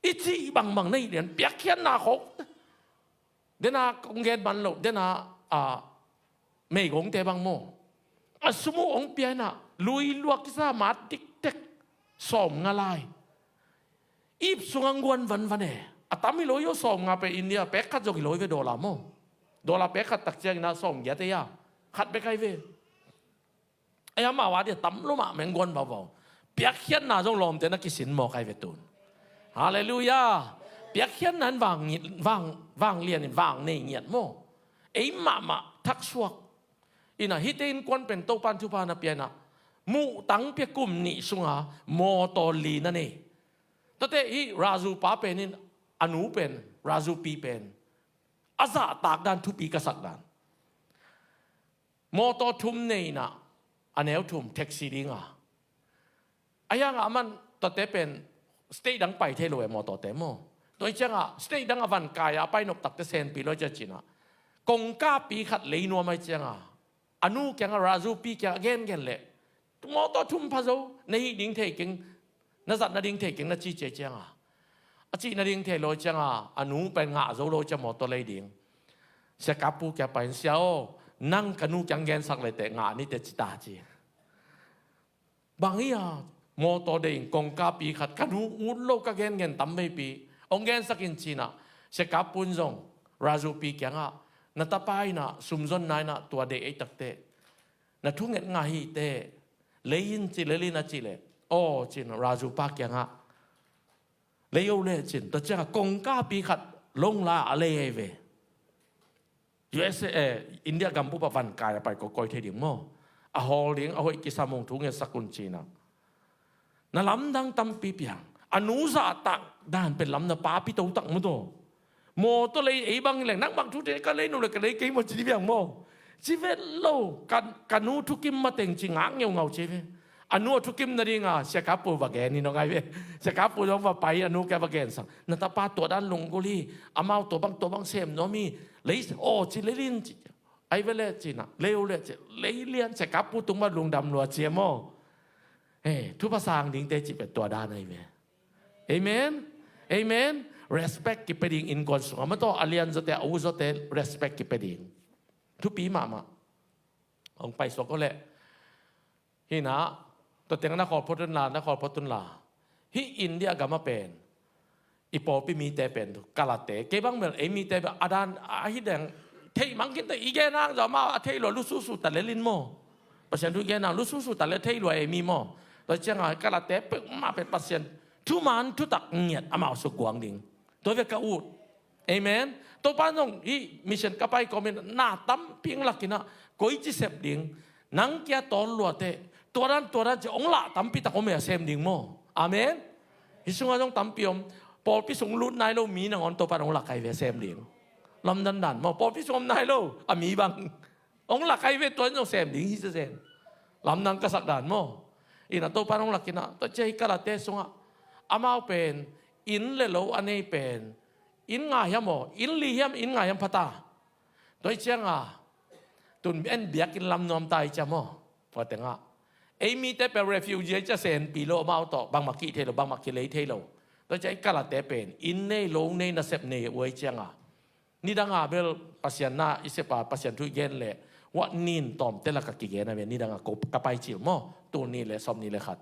I cih bangbang na hih lian piakkhiatna khawng. Dena kong gen man lo, dena, a, meigongte bang maw. A sum uh hong pia inah, lui luak kisa mat diktek, sawm nga lai. Ip sungah nguan vanvan e. A tam hi lo hi aw, sawm nga pe India, pek khat zong hi lo hi ve dollar maw. Dollar pek khat tak ciang inah sawm giat e a. Khat bek ai ve. Ei, amau a dia tam lo mah mengguan vauvau. Piakkhiatna zong lawmte na kisin mawk ai ve tun. Halleluiah. Piakkhiatna in vang, vang, vang lian in vang nei ngiat maw. Ei mahmah thaksuak. Inah hihte innkuan pen Topan thupha na pia inah muhtang pia kum nih sunga mawtaw li na nei. Tate hih Razu pa pen in a nu pen, Razu pi pen a zahtak dan, thupi ka sak dan. Mawtaw thum nei inah a neu thum taxi dinga. A hiangah a man tuate pen state dang pai thei lo e mawtawte maw. Tua hi ciangah state dang a van kai a pai nop takte senpi lo hi cia cinah kongkapi khat lei nuam ai ciangah a nu kiangah Razu pi kiangah gengen leh mawtaw thum pha zo, na hih ding thei keng, na zat nading thei keng na ci cia ciangah a cih nading thei lo hi ciangah a nu pen ngah zo lo hi cia mawtaw lei ding. Sia Kapu kia pai in, Sia aw, nang ka nu kiang gensak leiteh ngah nite ci ta ci. Bang hi a, mawtaw deih in kongkapi khat ka nu ut lo ka gengen tam veipi. Hong gensak in cinah Sia Kapu in zong Razu pi kiangah na tapa inah sumzonna inah tua deih ei takte na thunget ngah hiteh lei in ci, lei in a cih leh aw cin Razu pa kiangah lei o leh cin, tua ciangah kongkapi khat longla a lei ei ve. U S A, eh, India gambup a van kai a pai kawikawi thei ding maw. A hawl ding a hoih kisam hong thu ngetsak un cinah na lamdang tampi piang. A nu zahtak dan pen lam na papi totak mu taw. Mawtaw lei ei bang leng nang bang thu te ka lei no le ka lei kei maw ci di piang maw. Ci vet lo, ka, ka nu thukim mateng ci ngak ngeungau ci ve. A nu a thukim nadinga Sia Kapu va gen hi nong ai ve. Sia Kapu zong va pai a nu kia va gensak. Na tapa tua dan lunggulh hi. Amau tua bang tua bang sem nuam hi. Lei aw ci, lei lin ci. Ai ve le cinah lei o le ci. Lei lian Sia Kapu tung va lungdam lua cia maw. He, thupha sang dingte ci pe tua dan ai ve. Amen. Amen. Respect kipia ding innkuan sungah. Mataw a lian zawte, a u zawte respect kipia ding. Thupi mahmah. Hong paisuak ko leh. Hih na, tua teng na khawl phot un la, na khawl phot un la. Hih India gam ah pen i pawlpi mite pen kalate, kei bang bel ei mite bel a dan a hi deng, theih mang khin ta, i gen hang zong amau a theih lua lususu ta lel in maw. Pasian thu i gen hang lususu ta lel, theih lua ei mi maw. Tua ciangah kalate peuhmah pen Pasian thuman thutak ngiat amau suk guang ding. Tua bek ka ut. Amen. Topa zong hih mission ka pai kawmin na tampi hong lak in ah, koici sep ding, nang kia tawl lua teh, tua dan tua dan ci hong lah tampi tak om e, a sem ding maw. Amen. Hih sungah zong tampi om. Pawlpi sung lut nai lo mi nangawn Topa hong lak kha hi ve, sem ding. Lamdang dan maw, pawlpi sung om nai lo a mi bang hong lak kha hi ve, tua in zong sem ding hi zenzen. Lamdang ka sak dan maw. Inn ah Topa hong lak in ah, tua ciang hih kalate sungah amau pen inn le lo a nei pen, inn nga hiam aw, inn li hiam, inn nga hiam pha ta. Tua hi ciangah tun en biakinn lam nuam ta hi ciang maw. Tua tengah ei mite pen refugee hi ciang senpi lo, amau tawh bangmah kih thei lo, bangmah kilei thei lo. Tua ciang hih kalate pen inn nei, lo nei, nasep nei uh hi ciangah, nidang a bel Pasian na i sep a, Pasian thu i gen leh, huah nin tawmte lakah kigen a ve, nidang a ko ka pai cil maw, tul nih le sawm nih le khat.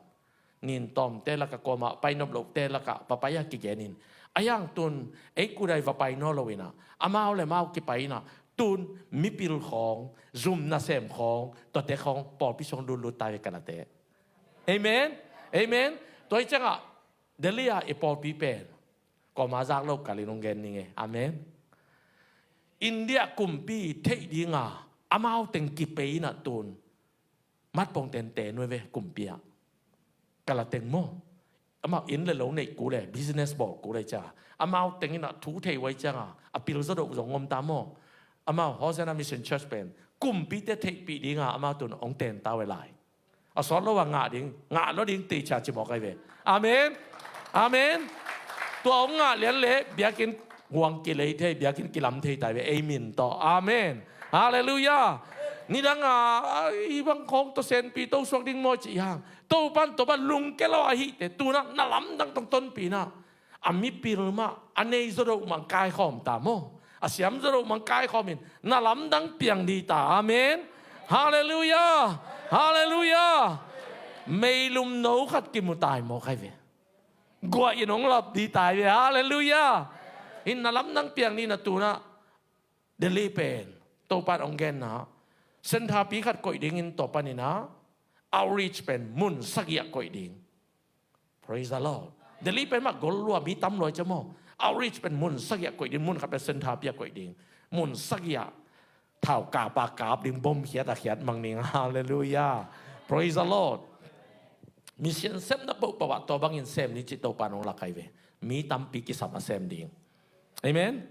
Nin tawmte lakah, kuamah pai nop lohte lakah va pai a kigen in. A hiang tun ei kudai va pai nawn lo in ah, amau le amau kipai in ah, tun mipil khawng, zum nasem khawng, tuate khawng pawlpi sung lutlut ta ve kalate. Amen. Amen. Tua hi ciangah Delhi ah i pawlpi pen kuama zak lo kalin hong gen ning e. Amen. India kumpi theih dinga amau teng kipei in ah tun matpong tente nuai ve kumpi ah. Kala teng maw. Amau inn le lo neih kul e, business bawl kul e cia. Amau teng in ah thu thei uh hi cianga a pil zaw doh zong om ta maw. Amau Hosanna Mission Church pen kumpite theihpih dinga amau tun hong ten ta uh e lai. A sawt lo a ngah ding, ngah lo ding teicia ci mawk ahi ve. Amen. Amen. Tua hong ngah lian le biakinn huang kilei thei, biakinn kilam thei ta ve, ei min tawh. Amen. Halleluiah. Nidanga i bang khawng tawh senpi to suak ding maw ci hang, Topan, Topan lungke lo ahihte tunah na lamdang tong tonpina a mipil mah, a nei zaw doh mah kaikhawm ta maw. A siam zaw doh mah kaikhawm in na lamdang piang di ta. Amen. Halleluiah. Halleluiah. Meilum no khat kimu tai maw khai ve. Guah in hong lap di tai ve. Halleluiah. In na lamdang piang di na tunah Delhi pen Topan hong genna senthapi khat koih dingin Topan inah outreach pen mun sagiah koih ding. Praise the Lord. Delhi pen mah gol lua, mi tam lua cia maw. Outreach pen mun sagiah koih ding, mun khat pen senthapi a koih ding. Mun sagiah thau kap a kap ding, bom khiat a khiat mang ding. Halleluiah. Praise the Lord. Mission semna pohpoh ah tua bangin sem ni cih Topan hong lak ahi ve. Mi tampi kisam a sem ding. Amen.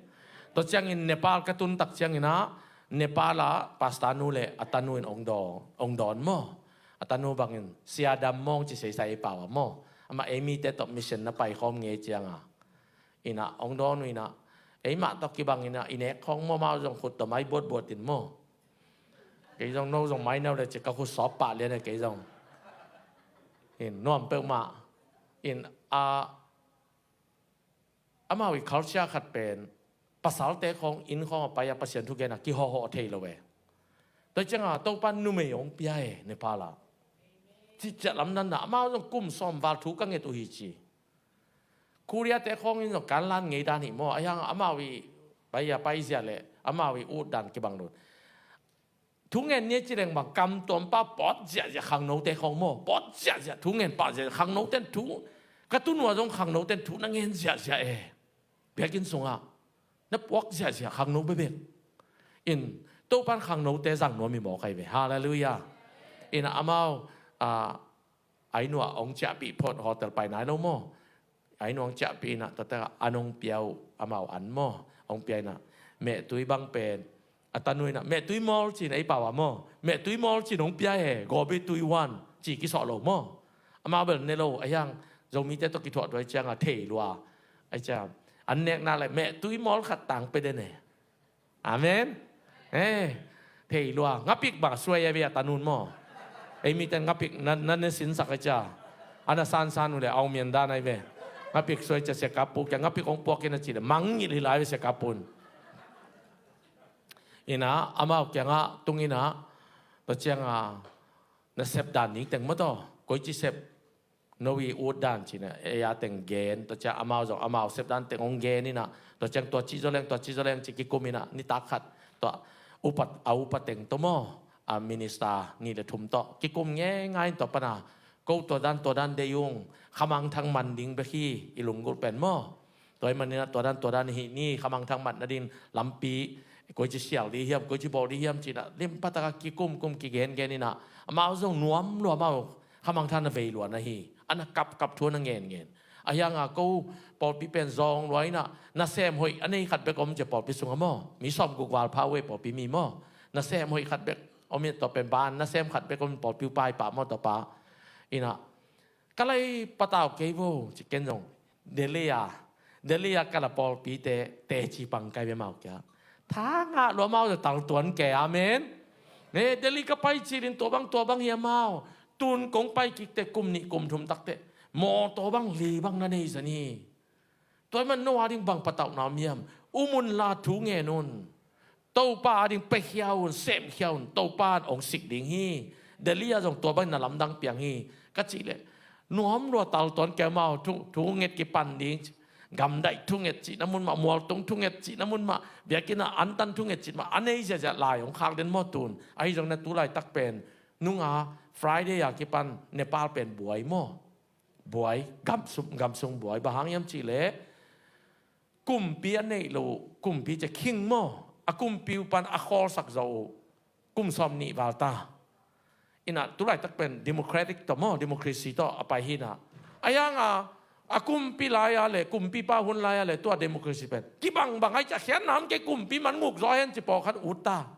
Tua ciangin Nepal ka tun tak ciangin ah, Nepal ah pastor nu le a tanu in hong dawn, hong dawn maw. A tanu bangin Sia Dam Mawng ci seisai ei pau ah maw. Amah ei mite tawh mission na paikhawm ngei cianga inah hong dawn uh inah, ei mah tawh kibang inah i nek khawng maw, amau zong khut tawh mai buatbuat in maw. Kei zong no zong mai neu le ci ka khut sawp pah lian e kei zong. In nuam peuhmah. In a amau i culture khat pen pasalte khawng inn khawng a pai a Pasian thugen a kihawhawh thei lo e. Tua cianga Topan numei hong pia e Nepal ah. Cihciah lamdanna amau zong kum sawm val thu ka nget uh hi ci. Korea te khawng in zong kanlan ngei dan hi maw. A hiang amau i pai a pai zia le amau i ut dan kibang lut. Thungen ni a ci leng bang kam tuampa pawt ziahziah khangnote khawng maw. Pawt ziahziah thungen pah ziahziah khangnoten thu. Ka tunua zong khangnoten thu na ngen ziahziah e. Biakinn sungah na puak ziahziah khangno bebek. In Topan khangnote zang nuam hi mawk ahi ve. Halleluiah. In amau a ai nuah hong ciahpih phot, hotel pai nai lo maw. Ai nuah hong ciahpih inah tua tekah an hong pia uh, amau an maw. Hong pia inah mehtui bang pen a tanu inah mehtui mawl cin ei pau ah maw. Mehtui mawl cin hong pia he, gobi tui wan ci kisawh lo maw. Amau bel ne lo a hiang Zomite tawh kithuah duai cianga thei lua. Ai ciang an nekna le mehtui mawl khat tang pe den e. Amen. Eh, thei lua ngapik bang suai a ve a tanun maw. Ei miten ngapik na, na ne sinsak a cia. A na sansan uh le au mian dan ai ve. Ngapik suai cia siakap pu kiang ngapik hong puak in a ci leh mangngilh hi lai ve siakap pu'n. Ina amau kiangah tung ina tua cianga na sep dan ding teng maw taw koici sep no i ut dan cina ei a teng gen tua ciang amau zong amau sep dan teng hong gen ina tua ciang tua ci zaw leng tua ci zaw leng ci kikum ina nitak khat tua upat a upa teng tawh maw a minister ni le thum tawh kikum ngei ngai in tua pana ko tua dan tua dan dei ung khamangthang man ding bek hi i lunggulh pen maw. Tua i maninah tua dan tua dan hi ni khamangthang mat nadin lampi koici sial di hiam koici bawl di hiam cinah limpa taka kikum kum kigen gen inah amau zong nuam lua amau khamangthang na vei lua na hi. Ana kapkap thu ana ngen ngen ahianga ko pawlpi pen zawng lua inah nasem hoih a nei khat bek om cia pawlpi sunga maw mi sawm guk val pha uh ei pawlpi mi maw nasem hoih khat bek om in tua pen ban nasem khat bek om in pawlpi uh pai pah maw tua pa inah ka lai patau kei vo ci ken zong Delhi a Delhi a ka la pawlpite teci pang kai ve mau kia tha ngah lua mau zong tal tuan ke amen. Ne Delhi ka pai cilin tua bang tua bang hiam mau tun kong pai kikte kum nih kum thum takte maw tua bang li bang na nei zani. Tua man no a ding bang patau na miam umun la thu ngen un. Topa a ding pekhia un semkhia un Topa in ong sik ding hi. Delhi a zong tua bangin na lamdang piang hi ka cih leh nuam lua tal tuan keimau thu thu nget kipan ding gamdaih thu nget cihna mun mah mualtung thu nget cihna mun mah biakina antan thu nget cih mah a nei ziahziah lai ong khak den maw tun ahi zong na tu laitak pen nunga Friday a kipan Nepal pen buai maw buai gamsung gamsung buai bang hang hiam cih leh kumpi a neih lo kumpi cia khing maw a kumpi upan a khawlsak zo uh kum sawm nih val ta. Inah tulaitak pen democratic tawh maw democracy tawh a pai hinah a hianga a kumpi laia le kumpipa hun laia le tua democracy pen kibangbang ai cia khian nam kei kumpi man nguk zaw hen ci pawlkhat ut ta.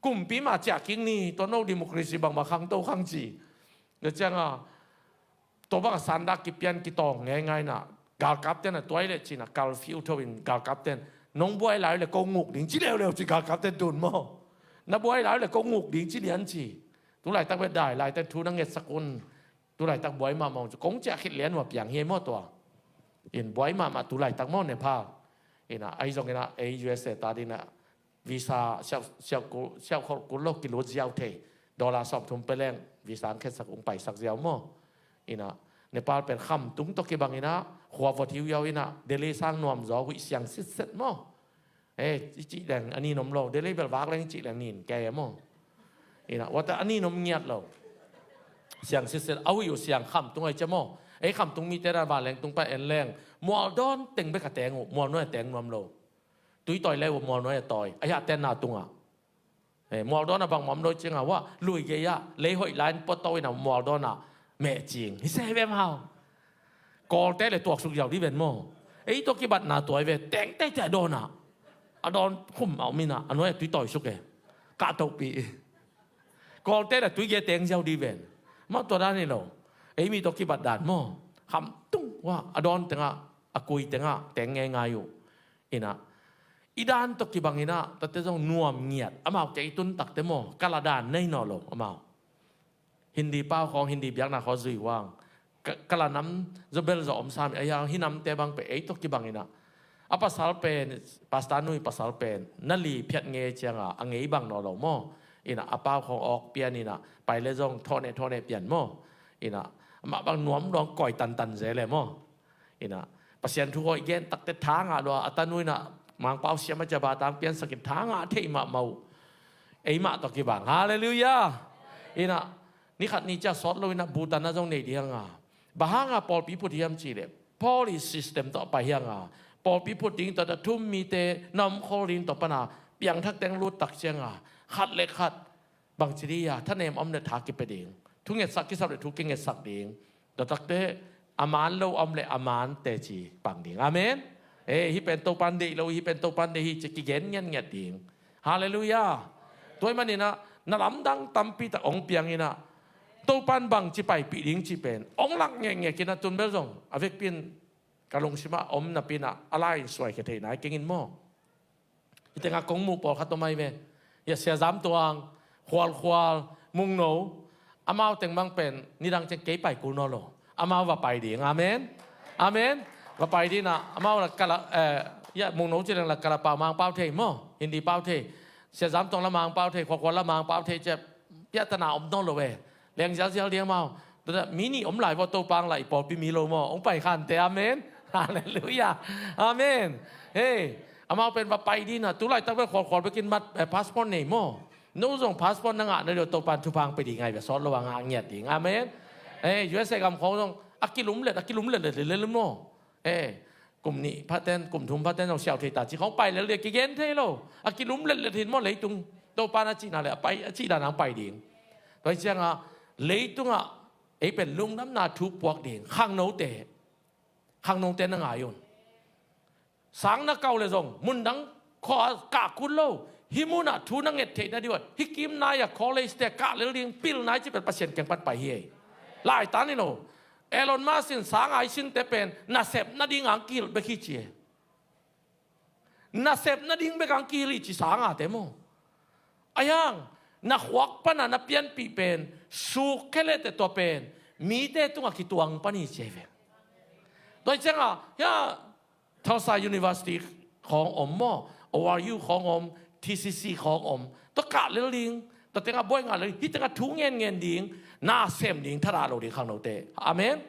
Kumpi mah ciah kik ni tua no democracy bangmah khangto khang ci. Tua cianga tua bang a sandak kipian kitawng ngeingai na galkapten a tuai le cina curfew tho in galkapten nong buai lai le ko nguk ding ci leuleu ci galkapten tun maw na buai lai le ko nguk ding ci lian ci. Tu laitak bia dai laiten thu na ngetsak un. Tu laitak buai mahmah un cu kong ciah khit lian uh a piang hi maw tua. In buai mahmah tu laitak maw Nepal. Ina ahi zong ina ei U S A ta dina visa siau kul lo kilut ziau thei dollar sawmthum peleng visa ang khetsak ung paisak ziau maw. Ina Nepal pen khamtung tawh kibang ina khua vot hiuhiau ina Delhi sang nuam zaw huih siang sitset maw. E i cih leng a nin om lo Delhi bel vak leng i cih leng nin kei a maw. Ina wata a nin om ngiat lo. Siang sitset a huih uh siang khamtung ai cia maw. Ei khamtung mite dan vanleng tung pan en leng mual dawn teng bek a teng uh mual nuai a teng nuam lo. Tui tawi lei uh mual nuai a tawi a hiah tenna tungah. Mual dawn a bang muam lo cinga uah lui gei ah lei hoih lai in puato in a mual dawn ah meh cing hi se vem hau. Kawlte le tuaksuk ziau di ven maw. Ei tua kibatna tuai ve tengteite a dawn ah a dawn khum a om in ah a nuai a tui tawi suk e. Kah tohpih i Kawlte le tui gei teng ziau di ven. Mah tua dan hi lo. Ei mi tua kibat dan maw. Khamtung uah a dawn tengah a kui tengah teng ngeingai uh. Inah i dan tawh kibang inah tate zong nuam ngiat amau kei tun takte maw ka la dan nei naw lo amau. Hindi pau khawng Hindi biakna khaw zui huang ka la nam zaw bel zaw om sami a hiang hi namte bang pe ei tawh kibang inah a pasal pen pasta nui pasal pen na li phiat ngei cianga a ngei bang naw lo maw. Inah a pau khawng awk pian inah pai le zong thawne thawne pian maw. Inah amah bang nuam luang kawi tantan ze le maw. Inah Pasian thu hoih gen takte tha ngah lua a tanu inah Mangpau siam a cia batang piansakin tha ngah thei mahmah uh. Eimah tawh kibang halleluiah. Inah nikhat ni cia sawt lo inah Bhutan a zong nei dihanga bahanga pawlpi phut hiam cih leh Paul i system tawh pai hianga pawlpi phut ding tawh ta thum mite na omkhol ding tawh pana piangthak teng lut tak cianga khat le khat bangci dih a thanem om le tha kipia ding thungetsak kisap le thu kingetsak ding. Tua takte a man lo om le a man teci pang ding amen. E hi pen Topan deih lo hi pen Topan deih hi ci kigen ngiatngiat ding. Halleluiah. Tuai maninah na lamdang tampi tak ong piang inah Topan bangci paipih ding ci pen ong lak ngekngek inah tun bel zong a vekpin ka lungsimah om napinah a lai in suai khe thei nai kengin maw. Hi tengah kong muh pawlkhat om ai ve. Hiah siazam tuang khualkhual mungno amau teng bang pen nidang ceng kei pai kul naw lo amau va pai ding amen. Amen. Va pai ding a, amau la kala, eh, ya, Mungno ci leng la kala pau Mangpau thei maw, Hindi pau thei. Sia Zam Tuang la Mangpau thei, khuakhual la Mangpau thei, cia piahtana om nawn lo e. Leng zialzial ding amau. Tua mi nih om lai vua Topa hong la i pawlpi mi lo maw. Hong pai khante, amen. Halleluiah. Amen. Hei, amau pen va pai ding a, tu laitak bel khualkhual bekin mat, eh, passport nei maw. No zong passport na ngah na deuh Topa in thupha hong pia ding ngai ve, sawt lo a ngah ngiat ding. Amen. Hei, U S A gam khawng zong a kilumlet, a kilumlet let let let maw. Eh, kum nih phaten, kum thum phaten zong siau thei ta ci khawng pai lel ding kigen thei lo. A kilum letlet hin maw leitung. Topa na cihna le a pai, a cih dan hong pai ding. Tua hi ciangah leitungah ei pen lungdamna thu puak ding khangnote, khangnote na ngai un. Sang na kau le zong mundang khua kah kul lo. Hih munah thu na nget theih na dih uh a, hih kim nai a college te kah lel ding, pil nai ci pen Pasian kiang pan pai hi ei. Laitan hi lo. Elon Musk in sang a i sinte pen nasep nading ang kihilh bek hi ci e. Nasep nading bek ang kihilh hi ci sang a te maw. Ahi hang na khuak pana na pianpih pen suk khe leh teh tua pen mite tungah kituang pan hi ci ei ve. Tua hi ciangah hia Tulsa University khawng om maw, O R U khawng om, T C C khawng om. Tua kah lel ding, tua tengah buai ngah lel, hih tengah thu ngen ngen ding, na sem ding, thadah lo ding khangnote. Amen.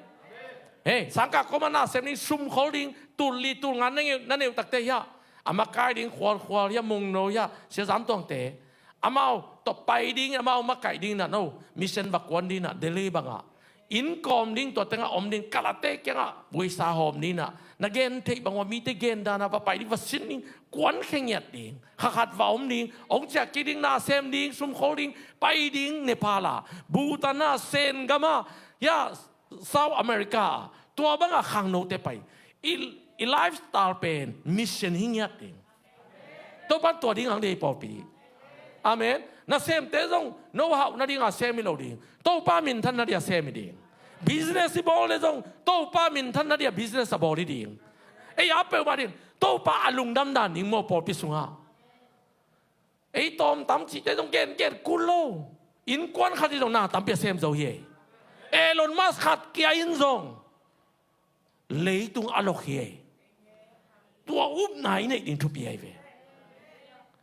Hei, sangkah kawmah na sem ding, sum khol ding, tul li tul nga na neu, na neu takte hiah, a makai ding khualkhual hiah, Mungno hiah, Sia Zam Tuangte. Amau tawh pai ding, amau makaih ding na no, mission va kuan ding na, Delhi bangah. Inn kawm ding, tua tengah om ding, kalate kiangah vuisa hawm ding na, na gen theih bang ua mite gen dana va pai ding, va sin ding, kuan khe ngiat ding, kha khat va om ding, hong ciah kik ding, na sem ding, sum khol ding, pai ding, Nepal ah, Bhutan ah, Sen gam ah, ya, South America ah, tua bangah khangnote pai. I, i lifestyle pen mission hi ngiat ding. Topa tua ding ang dei pawlpi. Amen. Na semte zong no hauh nading a sem hi lo ding. Topa minthan nading a sem hi ding. Business i bawl le zong Topa minthan nading a business a bawl hi ding. Ei a peuhmah ding Topa a lungdam dan ding maw pawlpi sungah. Ei tawm tam cihte zong gen gen kul lo. Innkuan khat hi zong na tampi a sem zo hi ei. Elon Musk khat kia in zong leitung a lok hi ei. Tua upna i neih ding thupi ahi ve.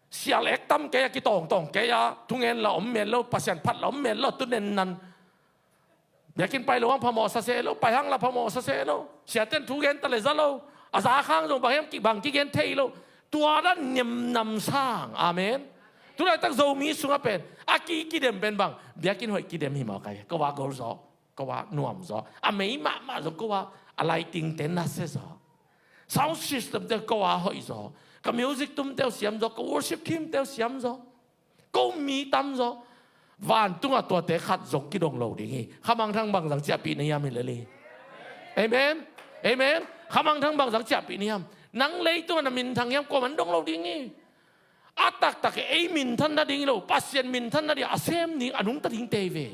Sial ek tam kei a, kitawngtawng kei a, thungen la om men lo, Pasian phat la om men lo, tu nennan. Biakinn pai lo hang phamawh sa se lo, pai hang la phamawh sa se lo. Siaten thu gen ta le za lo. A za khang zong bang hiam kibang kigen thei lo. Tua dan niamnam sang. Amen. Tu laitak Zomi sungah pen a ki kidem pen bang, biakinn hoih kidem hi mawk ahi ve. Ko a gol zaw. Ko a nuam zaw. A mei mahmah zaw ko a, a lighting te nasia zaw. Sound system te ko a hoih zaw. Ka music tum teu siam zaw, ka worship team teu siam zaw. Ko mi tam zaw. Vantungah tuate khat zong kidong lo ding hi. Khamangthang bangzang ciahpih na hiam hi lel hi. Amen. Amen. Khamangthang bangzang ciahpih na hiam. Nang leitungah na minthang hiam, kuaman dong lo ding hi. A taktak ei minthan nading hi lo, Pasian minthan nading a sem ding a nungta ding tei ve.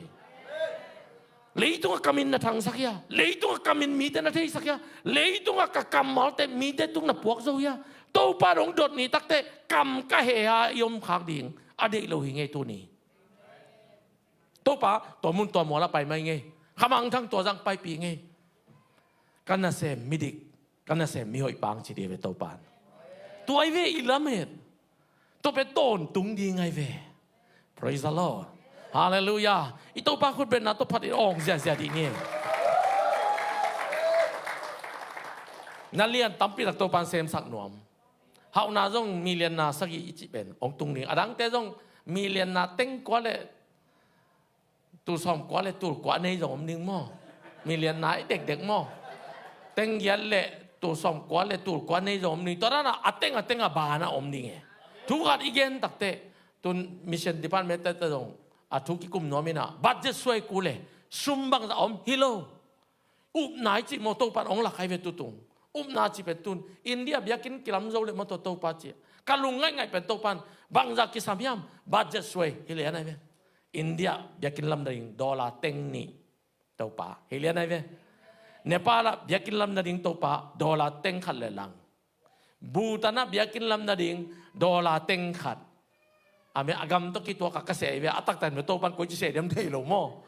Leitungah ka min na thangsak hia? Leitungah ka min mite na theisak hia? Leitungah ka kammalte mite tung na puak zo hia? Topa dong dot ni takte kam ka he a i om khak ding a deih lo hi ngei tuni. Topa tua mun tua mual a pai mai ngei. Khamangthang tua zang paipih ngei. Ka nasem midik, ka nasem mihoih pang ci dih ve Topa in. Tua i ve i lamet. Tua pe tawntung ding ai ve. Praise the Lord. Hallelujah. I Topa khut benna tua phat i awng ziazia dih ngei. Na lian tampi tak Topa in semsak nuam. Hauhna zong million na sagih i cih pen hong tung ding. Adangte zong million na teng kua le tul sawm kua le tul kua nei zong om ding maw? Million na i dekdek maw? Teng giat le tul sawm kua le tul kua nei zong om ding. Tua dana a teng a teng a bana om ding e. Thu khat i gen takte tun mission department te zong a thu kikum nuam ina budget suai ku le sum bangzah om hi lo. Upna i cih maw Topa in hong lak ai ve tutung. Upna cih pen tun India biakinn kilam zo le maw tua Topa cih. Ka lung ngaihngaih pen Topa in bangzah kisam hiam budget suai hi lian ai ve. India biakinn lam nading dollar teng nih Topa hi lian ai ve. Nepal ah biakinn lam nading Topa dollar teng khat le lang. Bhutan ah biakinn lam nading dollar teng khat. Amen. A gam tawh kituak a ka seh ve, a taktak in ve Topa in koi ci seh diam thei lo maw?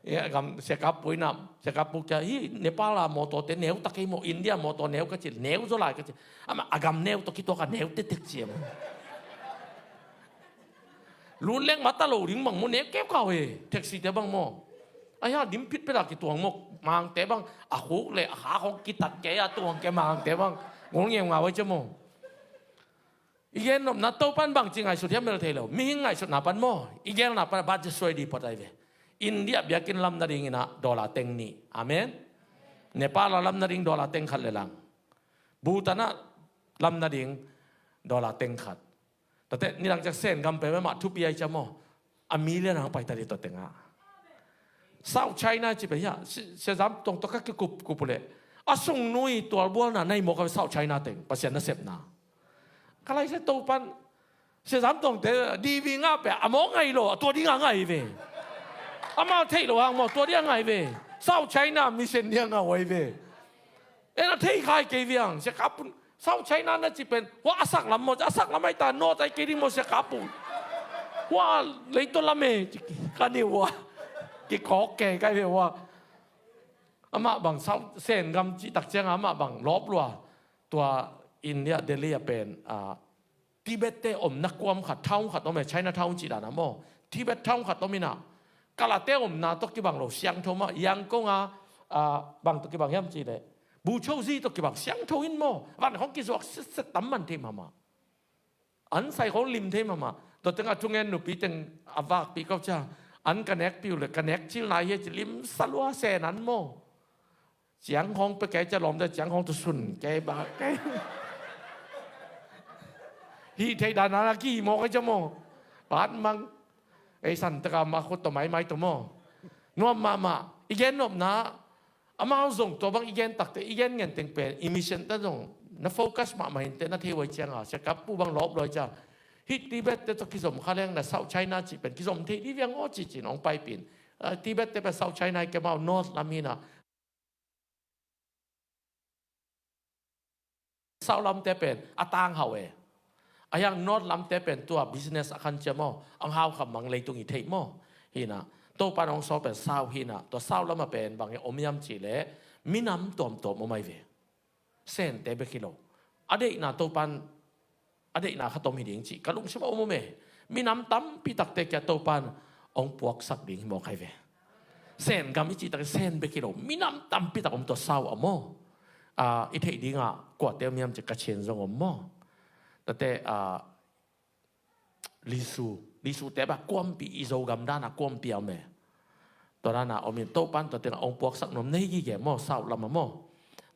Gam siakap pu inam, siakap pu kia hi Nepal a mawtawte neu ta kei maw, India mawtaw neu ka ci, neu zaw lai ka ci. Amah a gam neu tawh kituak a neu tektek ci e maw. Lut leng mata lo ding bang maw, neu keu kau he, taxi te bang maw. Ahi a dim phit pet a kituang maw, mangte bang a khuk le a khak hong kitat kei a tuang kei mangte bang. Ngol ngeu ngau ai cia maw. I gen nopna Topan bangci ngaihsut hiam mel thei lo. Mihing ngaihsutna pan maw. I gelna pan a bat cia suai di pawt ai ve. India biakinn lam nading inah dollar teng nih. Amen. Nepal a lam nading dollar teng khat le lang. Bhutan ah lam nading dollar teng khat. Tate nidang ciak Sen gam pen mah thupi ai cia maw. A million hang pai ta di tua tengah. South China ci pen hiah, si-, Sia Zam Tong tawh ka kikup kup uh leh a sung nui tualbualna nai mawk a South China teng, Pasian nasepna. Ka lai sia Topan, Sia Zam Tongte D V ngah peh a mawk ngai lo, a tua ding a ngai ve. Amah theih lo hang maw, tua ding a ngai ve. South China mission ding a ngau ai ve. En a thei khai kei viang, sia kap pun. South China na ci pen, hua a sak lam maw, a sak lam ai ta, North ai kei ding maw, sia kap pun. Hua leito lam e, ka ni hua. Kikawk kei kai ve hua. Amah bang South Sen gam cih tak ciang amah bang lawp lua. Tua India Delhi a pen, ah, Tibet te omna kuam khat, town khat om e, China town cih dan a maw. Tibet town khat om inah. Kalate omna tawh kibang lo, siangtho mah, Yangon a, ah, bang tawh kibang hiam cih leh. Buchouzi tawh kibang siangtho in maw. Van khong kizuak setset tam man thei mahmah. An sai khong lim thei mahmah. Tua tengah thungen nupi teng a vakpih kau cia. An ka nekpih uh leh, ka nek cil nai hi a ci lim sa lua Sen an maw. Ciang khong pia kei cia lawmte ciang khong tawh sun kei bak kei. Hih theih dan a na kihih mawk kei cia maw. Pat mang. Ei san taka mah khut tawh maimai tawh maw. Nuam mahmah. I gen nopna. Amau zong tua bang i gen takte, i gen ngen teng pen, i mission te zong, na focus mahmah hinte, na thei huai cianga, sia kap pu bang lawp luai cia. Hih Tibet te tawh kizom kha leng na South China cih pen, kizom thei di viang aw cih cin, hong paipin. Ah, Tibet te pen South China hi kei mau, North lam hi na. South lamte pen a tang hau e. A hiang North lamte pen tua business a khan cia maw, ang hau kham mang leitung i theih maw. Hina, Topa nong sawl pen South hina, tua South lama pen bang e om hiam cih leh, minam tuamtuam om ai ve. Sente bek hi lo. A deihna Topan, a deihna khat om hi ding cih ka lungsim a om om e. Minam tampi takte kia Topan ong puaksak ding hi mawk ai ve. Sen gam i cih tak Sen bek hi lo. Minam tampi tak om tua South a maw. Ah, i theih dingah kuate om hiam cih Kachin zong om maw. Tate, ah, Lisu. Lisu te bang kuampi i Zogam dana kuampi a om e. Tua dana om in Topan tua tengah ong puaksak nuam nei gige maw, South lama maw.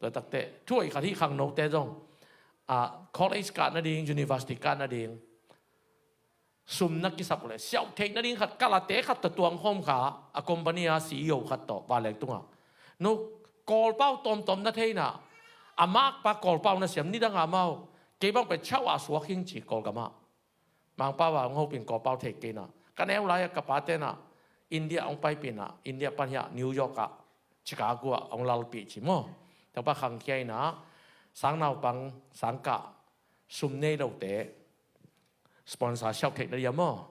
Tua takte, thuai khat hi khangnote zong. Ah, college kah nading, university kah nading. Sum na kisap uh leh, siauh theih nading khat, kalate khat tawh tuang khawm kha, a company a C E O khat tawh, vanleng tungah. No, Kawlpau tawmtawm na theina, a makpa Kawlpau na siam nidang a mau, kei bang pen chau a suak hing ci Kawlgamah. Mangpau a hong hopin Kawlpau thei kei na. Ka neu lai-ah ka pa tena, India hong paipin ah, India pan hiah New York ah, Chicago ah hong lalpih ci maw. Tapa khangkhia ina, sang naupang, sang kah, sum nei lote, sponsor siauh theih na dia maw.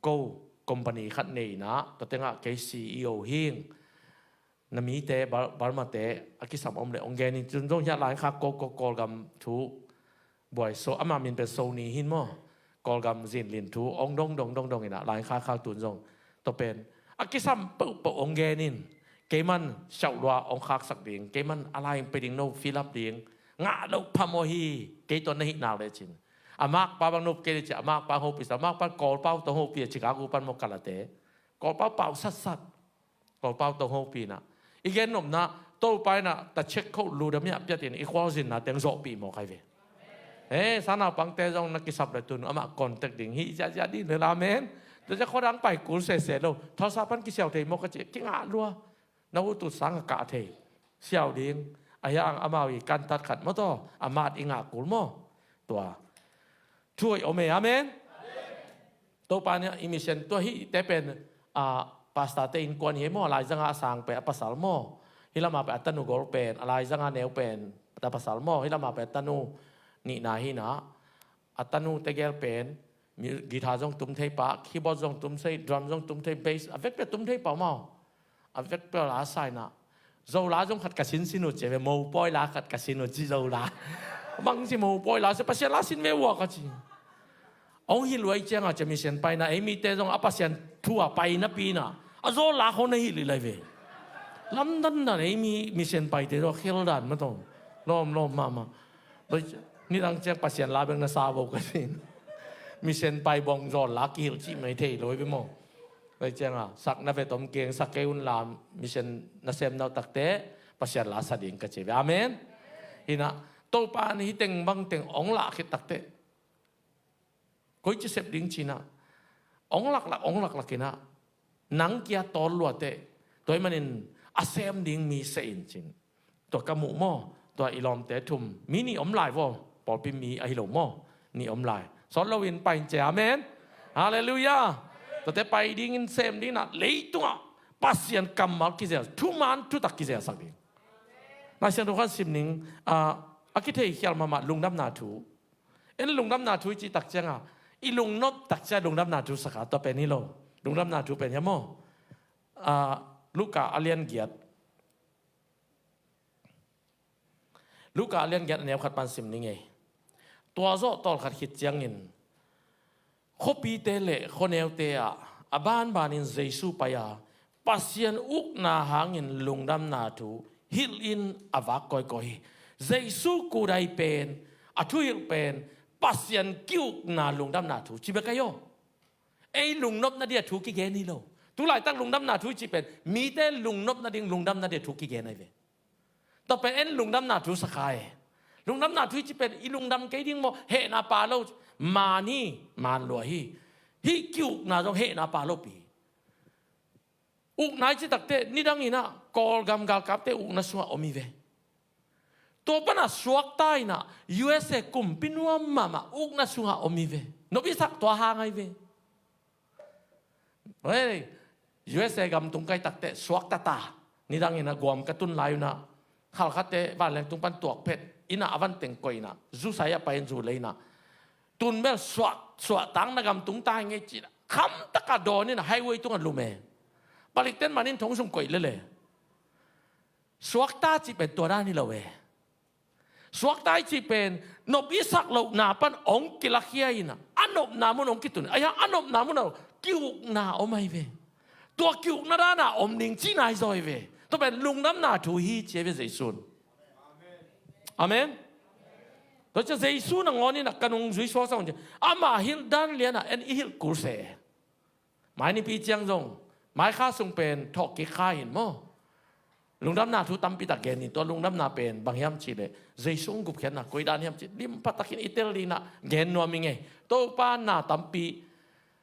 Ko, company khat nei ina, tua tengah kei C E O hing, na mite, Bal-, Balmate, a kisam om le, ong gen in, cun zong hiah lai khak ko, ko, Kawlgam thu, buai so, ama min pen Sony hin maw, Kawlgam zinlin thu, ong dong, dong, dong, dong ina, lai khak khak tun zong, tua pen, a kisam peuhpeuh ong gen in, keiman siauh lua ong khaksak ding, keiman a lai pe ding no fill up ding, ngah loh phamawh hi, kei tua na hih nak le cin. A makpa bang nop kei le cin, a makpa hopih sa, a makpa Kawlpau tawh hopih a Chicago pan maw kalate. Kawlpau pau satsat. Kawlpau tawh hopih na. I gen nopna, Topa ina, ta check code lu dam iah piatin, i khualzinna teng zawhpih mawk ai ve. He, sang naupangte zong na kisap le tun, amah contact ding, hih ziahziah ding le la men. Tua zia khuadang pai kul sese lo. Thawsa pan kisiau thei mawk ka ci, kingah lua. Na utut sang a kah thei. Siau ding. A hiang amau i kantat khat maw taw. A mat i ngah kul maw. Tua. Thuai om e, amen. Topa nia i mission tua hih te pen, ah, pastor te innkuan hi maw, a laizanga a sang pen a pasal maw. Hih lama pen a tanu gol pen, a laizanga neu pen a pasal maw. Hih lama pen a tanu nihna hi na. A tanu tegel pen, mu-, guitar zong tum thei pa, keyboard zong tum thei, drum zong tum thei, bass, a vekpi a tum thei pa maw. A vekpi a la sa inah, Zola zong khat ka sinsin uh ci ve, mopawi la khat ka sin uh ci Zola. Bangci mopawi la sia, Pasian la sin ve uh a ka ci. Hong hilh uh ahih ciangah cia mission paina, ei mite zong a Pasian thu a painapi inah a zawl lak hong na hilh hi lai ve. Lamdang dan ei mi mission paite zong khel dan mah tawh lawmlawm mahmah. Nidang ciang Pasian la bek na sa bo ka sin. Mission pai bawng zawl lak kihilh cih mai thei lo hi ve maw. Tua ciangah sak na ve tom keng sak kei un la, mission na sem na uh takteh Pasian la sa ding ka ci ve. Amen. Hinah Topa in hih teng bang teng hong lah khit takteh koici sep ding cinah hong laklak hong laklak inah nang kia tawl luateh, tua ahih manin a sem ding mi seh in cin. Tua ka muh maw, tua i lawmte thum, mi nih om lai vaw, pawlpi mi ahi lo maw, nih om lai. Sawt loin pai in ci. Amen. Halleluiah. Tuate pai dingin sem ding inah leitungah Pasian kammal kizel, thuman thutak kizelsak ding. Laisiangtho khat sim ning, ah, a kithei khial mahmah lungdamna thu. En lungdamna thu i cih tak ciangah i lungnop tak ciang lungdamna thu saka, tua pen hi lo. Lungdamna thu pen hiam maw? Ah, Luka a lian giat. Luka a lian giat a neu khat pan sim ning ei. Tua zawh tawlkhat khit ciangin khuapite le khuaneute ah a banbanin Jesu pai a, Pasian ukna hangin lungdamna thu hilhin a vak kawikawi hi. Jesu kudai pen, a thuhilh pen Pasian ki-ukna lungdamna thu ci bek ahi aw. Ei lungnopna dia thu kigen hi lo. Tulaitak lungdamna thu i cih pen mite lungnopna ding lungdamna dia thu kigen ahi ve. Tua pen en lungdamna thu saka e. Lungdamna thu i cih pen i lungdam kei ding maw, hehna pa lo, maan hi, maan lua hi. Hih ki-ukna zong hehna pa lopi. Ukna i cih takteh nidang inah Kawlgam galkapte ukna sungah om hi ve. Tua panah suakta inah U S A kumpi nuam mahmah ukna sungah om hi ve. Nop i sak tua hang ahi ve. Hei, U S A gam tung kai takteh suakta ta. Nidang inah guam ka tun lai unah khalkhatte vanleng tung pan tuak phet inah a van teng koih inah zu sai a pai in zu lei inah tun bel suah, suahtang na gam tung ta hi ngei ci inah khamtaka dawn inah highway tungah lum e. Palikten manin thong sung koih lele. Suakta cih pen tua dan hi lo e. Suakta i cih pen nop i sak lohna pan hong kilakhia inah a nopna mun hong kitun, ahi hang a nopna mun a ki-ukna om ahi ve. Tua ki-ukna dana om ding cihna hi zaw hi ve. Tua pen lungdamna thu hi ci ahi ve Jesu in. Amen. Tua ciang Jesu nangawn inah ka nungzui suaksak un ci. Amah hilh dan lianah en i hilh kul se. Mai nipi ciang zong mai kha sung pen thawh kik kha in maw. Lungdamna thu tampi tak gen in, tua lungdamna pen bang hiam cihleh Jesu hong gupkhiatna koi dan hiam cih lim pha takin i tel ding inah gen nuam i ngei. Topa na tampi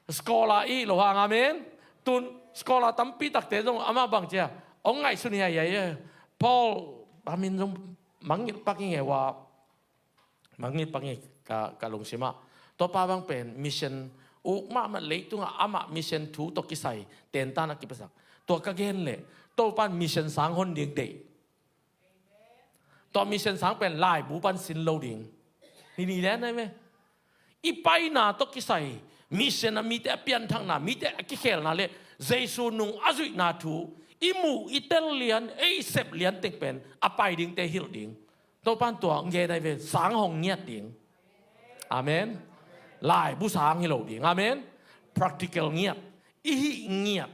scholar i lo hang, amen. Tun scholar tampi takte zong amah bang cia hong ngaihsun hiaihiai e. Paul a min zong mangngilh pak i ngei uh a, mangngilh pak i ngei ka, ka lungsimah. Tua pa bang pen mission uk mahmah, leitungah amah mission thu tawh kisai tentan a kipiasak. Tua ka gen leh Topa in mission sang hon ding deih. Tua mission sang pen laibu pan sin lo ding. Hi ni den ahi ve. I paina tawh kisai mission a mite a pianthakna, mite a kikhelna le Jesu nung a zuihna thu i muh i tel lian, ei sep lian teng pen a pai dingte hilh ding. Topa in tua hong gen ahi ve, sang hong ngiat ding. Amen. Laibu sang hi lo ding. Amen. Practical ngiat. I hih ngiat.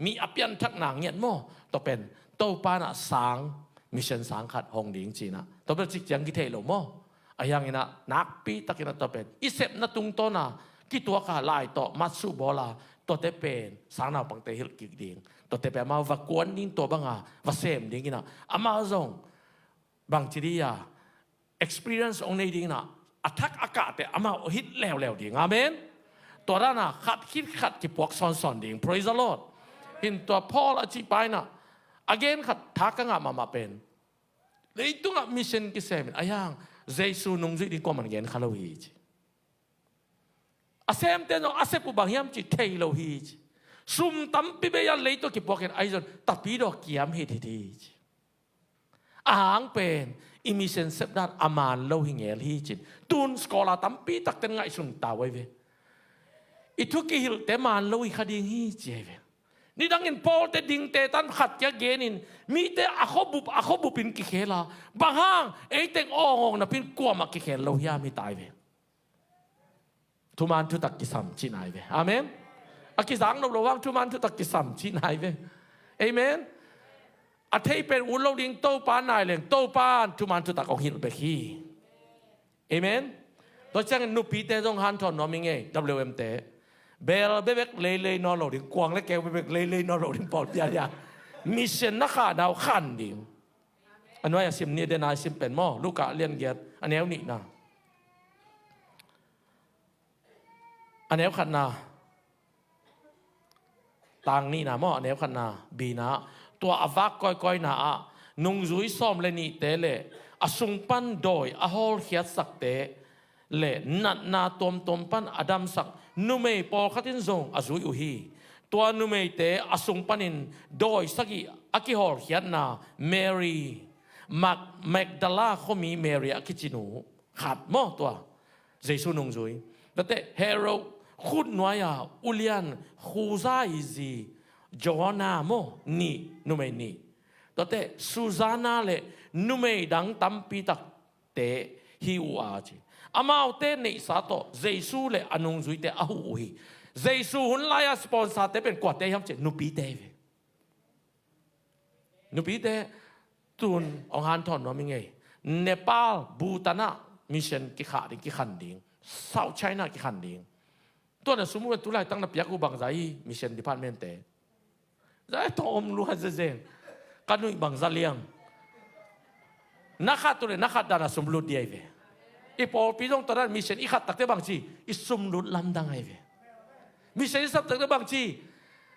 Mi a pianthakna ngiat maw. Tua pen Topa in ah sang, mission sang khat hong ding ci-in ah. Tua pen cik ciang kithei lo maw. Ahi hangin ah nakpi takin ah tua pen i sepna tungtawn a kituak a lai tawh matsuh bawl a, tuate pen sang naupangte hilh kik ding. Tuate pen amau va kuan ding, tua bang a va sem dingin ah amau zong bangci ding a, experience hong nei dingin ah, a thak a kahte amau hilh leuleu ding. Amen. Tua dan a khat khit khat kipuak sawnsawn ding. Praise the Lord. Hin tua Paul a cih pa in ah a gen khat thak ka ngah mahmah pen, leitungah mission kisem in, ahi hang Jesu nungzuih ding kuaman gen kha lo hi ci. A semte zong a sep uh bang hiam cih thei lo hi ci. Sum tampi bei a leitungah kipuak in, ahi zong tapidaw kiam hithit hi ci. A hang pen i mission sep dan a man lo hi ngel hi cin, tun scholar tampi takten ngaihsun ta uh ahi ve. I thu kihilhte man lo hi kha ding hi ci ahi ve. Nidangin Paul te dingte tan khat kia genin mite a khuabup a khuabup in kikhel a, bang hang ei teng awngawng napin kuamah kikhel lo hiam hi tai ve. Thuman thutak kisam ci nai ve. Amen. A kizang lo lo hang thuman thutak kisam ci nai ve. Amen. A thei pen ut lo ding Topa nai leng Topa in thuman thutak hong hilh bek hi. Amen. Tua ciangin nupite zong hanthawn nuam ing ei, W M te. Bel bebek leilei nawn lo ding, kuang le keu bebek leilei nawn lo ding pawl pialia. Mission na khan au khan ding. A nuai a sim ni den a sim pen maw, Luka lian giat a neu nihna. A neu khatna. Tang nihna maw, a neu khatna, bina. Tua a vak kawikawina ah nungzui sawm le nihte le a sung pan dawi a hawlkhiatsakte le natna tuamtuam pan a damsak numei pawlkhat in zong a zui uh hi. Tua numeite a sung panin dawi sagih a kihawlkhiatna Mary, Mag-, Magdala khuami Mary a kici nu khat maw tua. Jesu nungzui. Tuate Herod khut nuai-a ulian Khuza i zi Joanna maw nih, numei nih. Tuate Susanna le numei dang tampi takte hi uh a ci. Amaute neihsa tawh Jesu le a nungzuite a huh uh hi. Jesu hun lai-a sponsor-te pen kuate hiam cih nupite hi ve. Nupite tun hong hanthawn nuam ing ei. Nepal, Bhutan ah mission kikhah ding, kikhan ding. South China kikhan ding. Tua na sum uh pen tu laitak na piak uh bangza hi mission department-te. Zai tawh om lua zezeng. Ka nuih bangza liang. Na khat tu le na khat dan a sum lut ding ahi ve. I pawlpi zong tua dan mission i khat takte bangci i sum lut lamdang ahi ve. Mission i sap takte bangci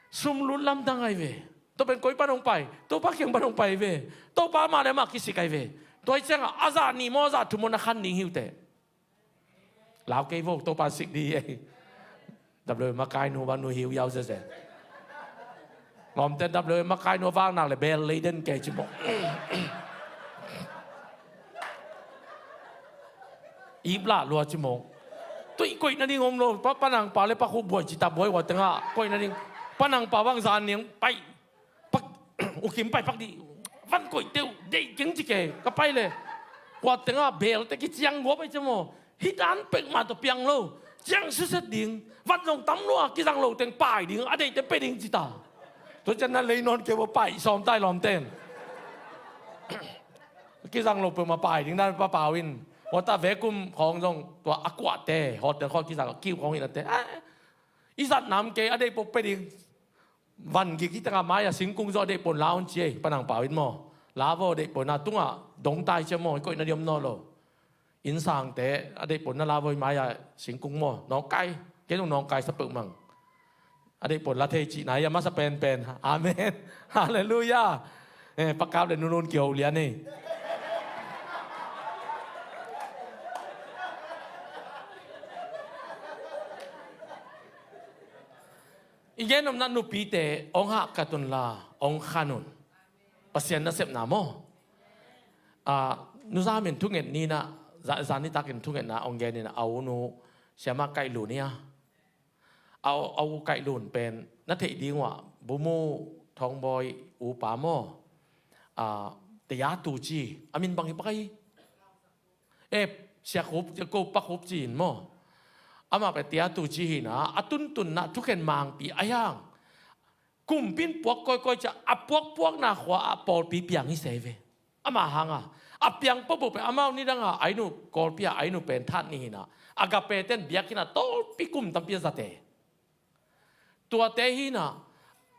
sum lut lamdang ahi ve. Tua pen koi pan hong pai, Topa kiang pan hong pai ve. Topa mah le mah kisik ahi ve. Tua hi ciangah a zah nih maw, a zah thum maw na khan ding hi uh teh. Lau kei vo, Topa sik dih hi ei. W M a kai nu bang nu hiu yau zeze. Lawmte W M a kai nu a vak nak le bel lei den kei ci mawk. Ip lah lua ci mawk. Tuih koih nading om lo, pa, panang pa le pa khu buai ci ta buai ua tengah koih nading. Panang pa bang zan niang pai. Pak, U Kim pai pak dih. Van koih teuh, deih keng ci kei, ka pai le. Kua tengah bel te kiciang gua pai ci maw. Hih dan pek mah tawh piang lo. Ciang siset ding. Van zong tam lua, kizang lo teng pai ding, a deih te pe ding ci ta. Tua cian na lei nawn kei ua pai sawm tai lawm ten. Kizang lo pe ma pai ding dan pa pau in. Ua ta ve kum khawng zong tua a kuah te. Hawt te khawng kizang kiu khawng in a te. Ah, i zat nam kei a deih po pe ding. Van gik i tengah mai-ah singkung zawh a deih pon la un ci ei, panang pau in maw. La vaw a deih pon a tungah dong tai cia maw, i koih na diom naw lo. Innsangte a deih pon na la vaw i mai-ah singkung maw, nawngkai, kei nung nawngkai sa peuh mang. A deih pon la thei cih nai a masa penpen. Amen. Halleluiah. Eh, pakap le nunun kiho lian ei. I gen omna nupite ong hahkat unla ong khan un. Pasian nasepna maw? Ah, nuzamin thunget nina, za-, zanitakin thungetna ong genin a unu siama kaih lun ia. A, a u kaih lun pen na theih ding uah bumu thongbawi upa maw? Ah, teya tu ci a min bang hi pakai. E, siakhup, ko pakhup ci-in maw? Amah pen teya tu ci hina, a tuntunna thukhen mangpi a hiang. Kumpin puak kawikawi cia a puakpuakna khua ah pawlpi piang hi sei ve. Amah hanga a piang popo pen amau nidanga ainu kawlpi a ainu pen that ni hina. Agape ten biakina tawlpi kum tampi a zate. Tuate hina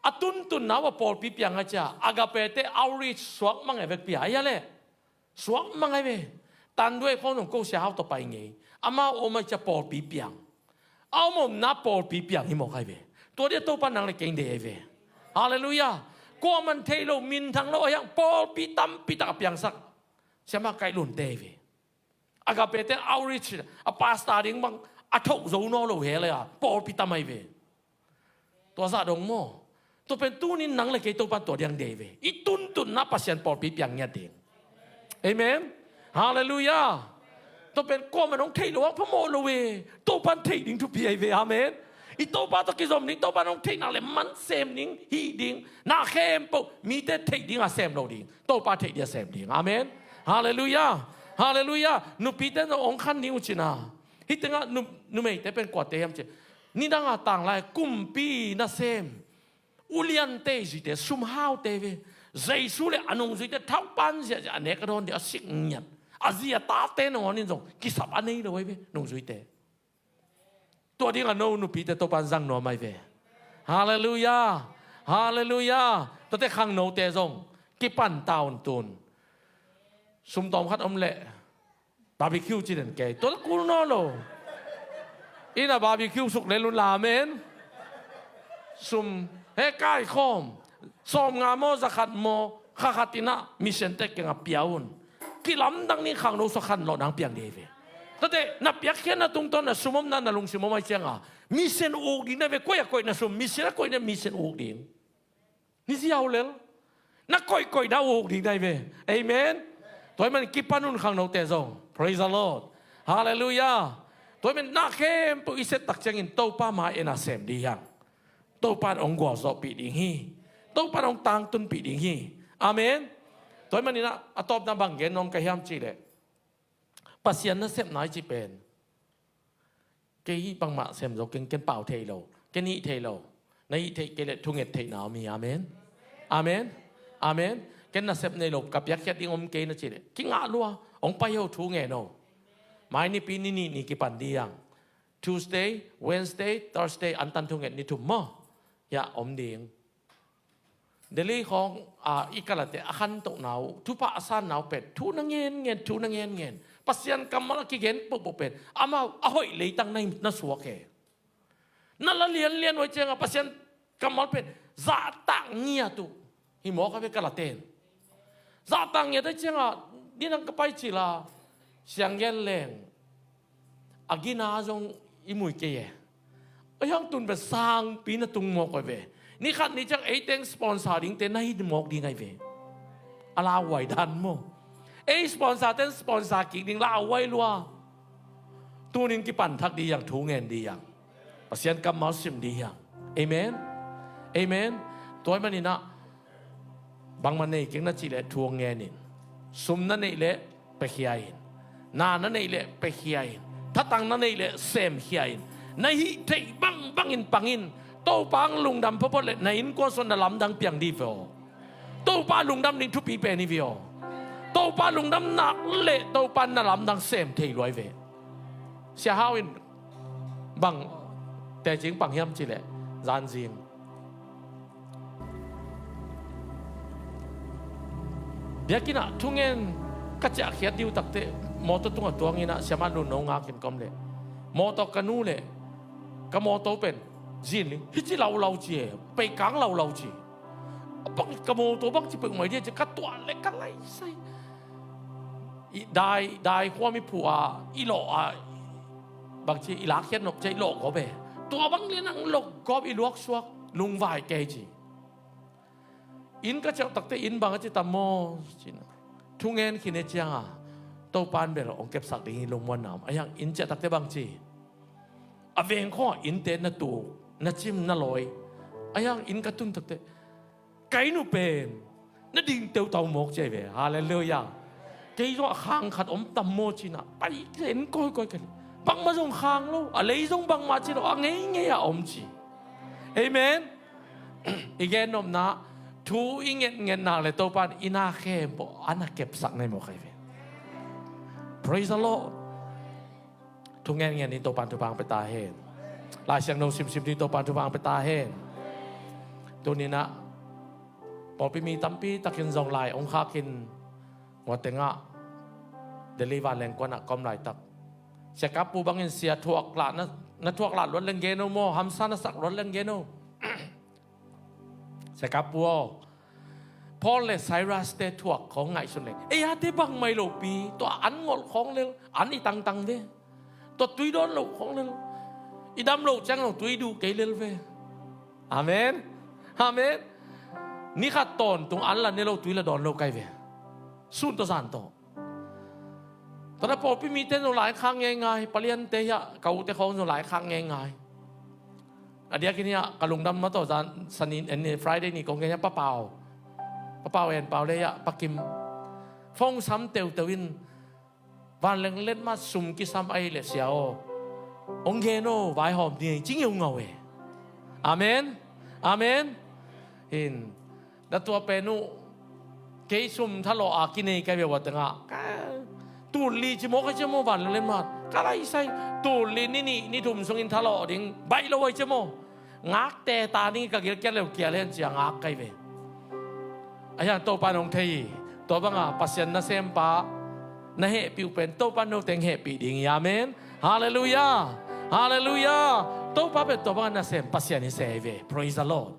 a tuntunna ua pawlpi piang a cia Agape te outreach suak mang e vekpi a ia le. Suak mang ai ve. Tanduai khawng nung ko sia hau tawh pai ngei. Amau om ai cia pawlpi piang. A om omna pawlpi piang hi mawk ai ve. Tua dia Topa nang le kei dei ai ve. Halleluiah. Kuaman thei lo, minthang lo a hiang pawlpi tampi tak a piangsak siama kaih lunte ai ve. Agape te outreach a pastor ding bang a thoh zo naw lo he le a pawlpi tam ai ve. Tua zah dong maw? Tua pen tunin nang le kei Topan tua diang dei ve. I tuntunna Pasian pawlpi piang ngiat ding. Amen. Halleluiah. Tua pen kuaman hong theih lo ang phamawh lo ve. Topan theih ding thupi ai ve. Amen. I Topa tawh kizom ding, Topa nong theih nak leh man sem ding, hih ding, na khempeuh mite theih ding a sem lo ding, Topa theih ding a sem ding. Amen. Halleluiah. Halleluiah. Nupite nong ong khan ding uh cina. Hih tengah nu-, numeite pen kuate hiam ci. Nidang a tanglai kumpi nasem, uliante, zuite, sumhaute ve. Jesu le a nungzuite thaupan ziahziah a nek a dawn ding a sik ngiat. A zi a tate nangawn in zong kisap a nei lo ahi ve nungzuite. Tua ding a no nupite Topan zang nuam ahi ve. Halleluiah. Halleluiah. Tuate khangnote zong kipan ta un tun. Sum tawm khat om leh barbecue ci den kei. Tua la kul nawn lo. Inn a barbecue suk lel un la, amen. Sum he kaikhawm. Sawmnga maw, zakhat maw, kha khat in ah mission te kiangah pia un. Kilamdang ding khangno sua khan lawh nang piang ding hi ve. Tate, na piakkhiatna tungtawn na sum omna, na lungsim om ahih ciangah mission uk ding na hi ve, koih a koih na sum, mission a koih na mission uk ding. Ni ziau lel. Na koihkoih na uk ding na hi ve. Amen. Tua ahih man kipan un khangnote zong. Praise the Lord. Halleluiah. Tua ahih man na khempeuh i set tak ciangin Topa ma en a sem ding hi hang. Topa in hong gualzawhpih ding hi. Topa in hong tangtunpih ding hi. Amen. Tua ahih manin ah a tawpna bang gen nuam ka hiam cih leh, Pasian nasepna i cih pen kei bangmah sem zo keng, ken pau thei lo, ken hih thei lo. Na hih theih kei leh thunget theihna om hi. Amen. Amen. Amen. Ken nasep nei lo, ka piakkhiat ding om kei na cih leh kingah lua. Hong pai ho, thu ngen ho. Mai nipi ni nih ni kipan ding hi hang. Tuesday, Wednesday, Thursday, antan thunget ni thum maw? Hiah om ding. Delhi khawng, ah, i kalate a khantohna uh, thupha a sanna uh pen thu na ngenngen, thu na ngenngen. Pasian kammal a kigen pohpoh pen amau a hoih leitang na, na suak e. Na la lianlian uh ahih ciangah Pasian kammal pen zahtak ngiat uh hi mawk a ve, kalate in. Zahtak ngiat ahih ciangah, ni nang ka pai cil a, siang gen leng a gina zong i mui kei e. Ahi hang tun pen sangpi na tung mawk ahi ve. Ni khat ni ciang ei teng sponsor dingte na hi mawk ding ahi ve. A lauhuai dan maw? Ei sponsor ten sponsor kik ding lauhuai lua. Tunin kipan thak ding hi hang, thu ngen ding hi hang. Pasian kammal sim ding hi hang. Amen. Amen. Tua ahih manin ah bangmah nei keng na cih leh thu hong ngen in. Sum na neih leh piakhia in. Na na neih leh piakhia in. Thatang na neih leh semkhia in. Na hih theih bangbang in pang in. Topa hong lungdam photphot leh na innkuan sung na lamdang piang ding hi ve aw. Topa lungdam ding thupi pen hi ve aw. Topa lungdam nak leh Topa in na lamdang sem thei lua hi ve. Sia Hau in bang tecing pang hiam cih leh, zanzing biakinn ah thungen ka ciahkhiat ding uh takteh, mawtaw tungah tuangin ah, siamah nu no ngak in ka om leh, mawtaw ka nu leh ka mawtaw pen zin ling hici laulau ci e, peikang laulau ci. A bang ka mawtaw bangci peuhmah hi dia ci, ka tuah leh ka laisai. I dai, dai khuam i phuh a, i lawh a, bangci i lakkhiat nop cia i lawh gawp e. Tua bang lian ang lawh gawp, i luaksuak lungvai kei ci. Inn ka ciah uh takteh inn bang a ci tam maw? Cin a thungen khin e cianga Topa in bel hong kepsak ding hi, lungmuanna om. Ahi hang inn ciah takteh bangci, a veng khawngah innte na tuk, na cim, na lawi. Ahi hang inn ka tun takteh, ka inn uh pen na ding teutau mawk ci ahi ve. Halleluiah. Kei zong a khang khat om tam maw cin a pai ken kawikawi ka hi. Bangmah zong khang lo, a lei zong bangmah ci lo, a ngeingei a om ci. Amen. I gen nopna, thu i ngetnget nak leh Topa in i na khempeuh a na kepsak na hi mawk ahi ve. Praise the Lord. Thu ngen ngen in Topa in thupha hong pia ta hen. Lai Siangtho simsim ding Topa in thupha hong pia ta hen. Tuni-in ah pawlpi mi tampi takin zong lai hong khak in, Ngua tengah Delhi vanleng kuanah ka om laitak, Sia Kap Pu bangin sia thuak lah na, na thuak lah luat leng gen o maw, hamsa na sak luat leng gen o. Sia Kap Pu aw, Paul le Silas te thuak khawng ngaihsun leng, ei ate bangmah hi lopi, tua an ngolh khawng lel, an i tangtang ve. Tua tui dawn loh khawng lel, i dam loh ciang lo tui duh kei lel ve. Amen. Amen. Ni khat tawntung an la ne lo, tui la dawn lo kai ve. Sun tawh zan tawh. Tua na pawlpi mite zong laikhak ngeingai, paliante hiah ka ute khawng zong laikhak ngeingai. A diakin hiah ka lungdam mah tawh zan Sani, eh, Friday ni kong gen hiah Pa Pau, Pa Pau en Pau le hiah Pa Kim phone sam teuteu in, vanleng letmat sum kisam ahih leh sia aw, hong gen aw, vaihawm ding ci ngeungau e. Amen. Amen. In na tua pen uh kei sum thalawh a kinei kai ve ua tengah, tul li ci maw, kai ci maw, vanleng letmat ka laisai, tul li ni nih ni thum sungin thalawh ding baih lo ai ci maw. Ngakte ta ding ka gilkial leu kial hen cia ngak kai ve. Ahiang Topa in hong thei hi. Tua banga Pasian nasempa na hehpih uh pen Topa in note hong hehpih ding hi. Amen. Halleluiah. Halleluiah. Topa pen tua banga nasem Pasian hi se hi ve. Praise the Lord.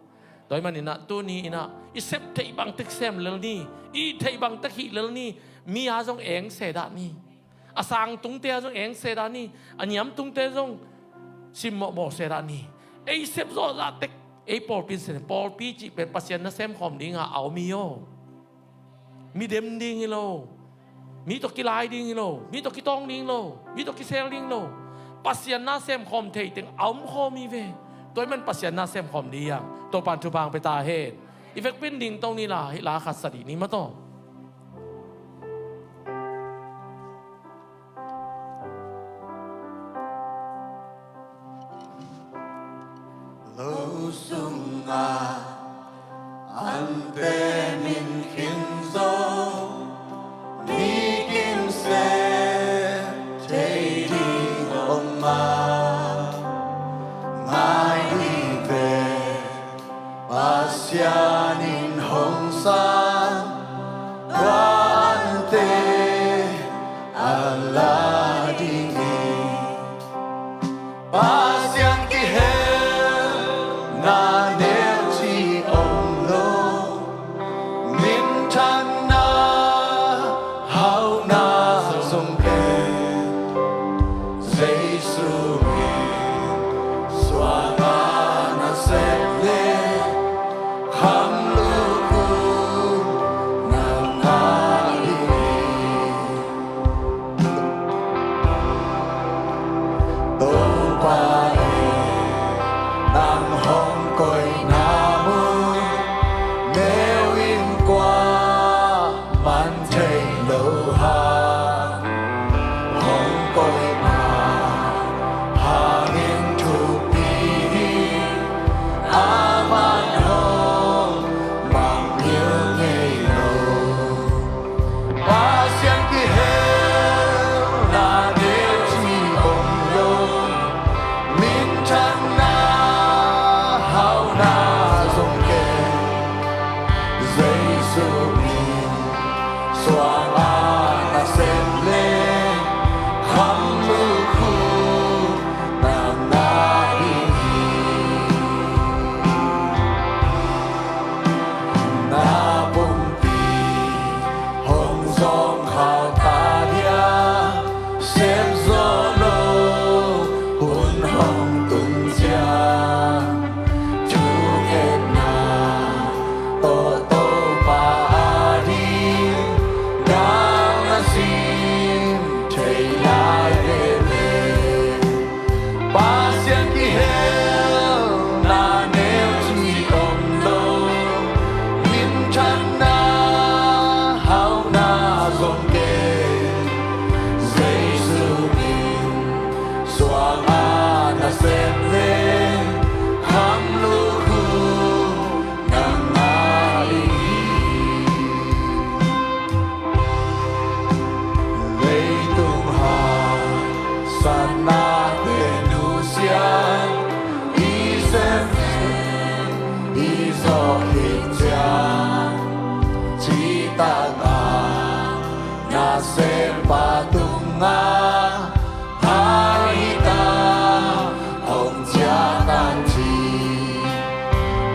Tua ahih maninah tuni inah i sep theih bangtek sem lel ni. I theih bangtek hih lel ni. Mi a zong eng se dah ni. A sang tungte a zong eng se dah ni. A niam tungte zong simmawhmawh se dah ni. Ei sep zawhzah tek ei pawlpi in se, pawlpi cih pen Pasian nasem khawm dinga a om hi aw. Mi dem ding hi lo. Mi tawh kilai ding hi lo. Mi tawh kitawng ding hi lo. Mi tawh kisel ding hi lo. Pasian nasem khawm thei teng a om khawm hi ve. Tua ahih man Pasian nasem khawm ding hi hang. Topan thupha hong pia ta hen. I vekpi in ding to ni la, hih la khat sa dih ni mah tawh. Lo sungah ante min khin zo, mi kim se thei ding om ma, ngai dih ve. Pasian in hong sang tua ante a la ding hi. Pasian kihel na neu ci om lo. Minthanna hauhna zong ken, Jesu min suang a na sep le, kham lukhu nang a ding hi. Topa e, nang hong koihna mun neu in kuaman thei lo hang, hong koihna hangin thupi hi. Aman hong mangngilh ngei lo. Pasian kihel na neu ci om lo. Minthanna hauhna zong ken, Jesu min suang a na sep le, kham lukhu nang a ding hi. Na pumpi hong zawngkhal ta dia, sem zo lo hun hong tun ciang, thungetna tawh Topa a ding, dang a sin thei lai veve. Pasian kihel na neu ci om lo. Minthanna hauhna zong ken, Jesu min suang a na sep le, kham lukhu nang a ding hi. Leitung haksatnate nusiat, i sem i zawh khit ciang, citak a nasempa tungah a hi ta, hong ciahtan ci.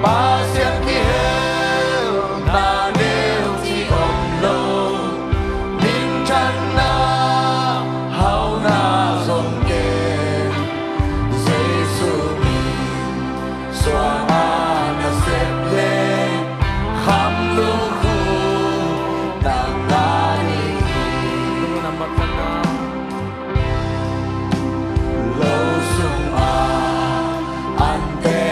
Pasian kihel na neu ci om lo. Minthanna hauhna zong ken, Jesu min suang a na sep le, kham lukhu nang a ding hi. Lo sungah ante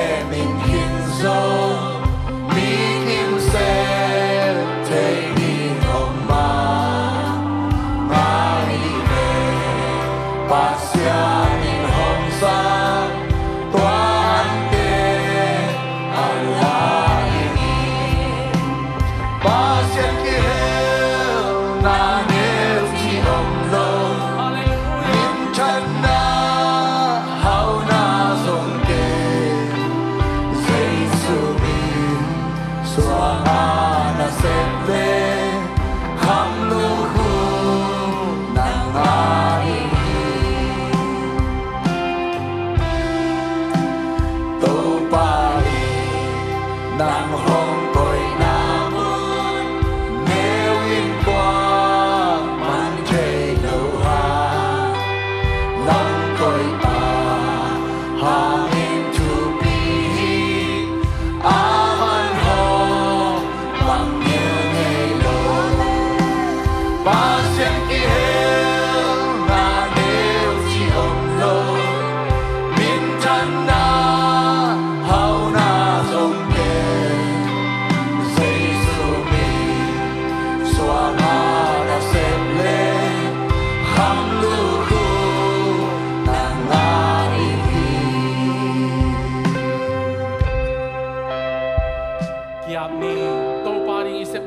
Dap ni. Topa ding i sep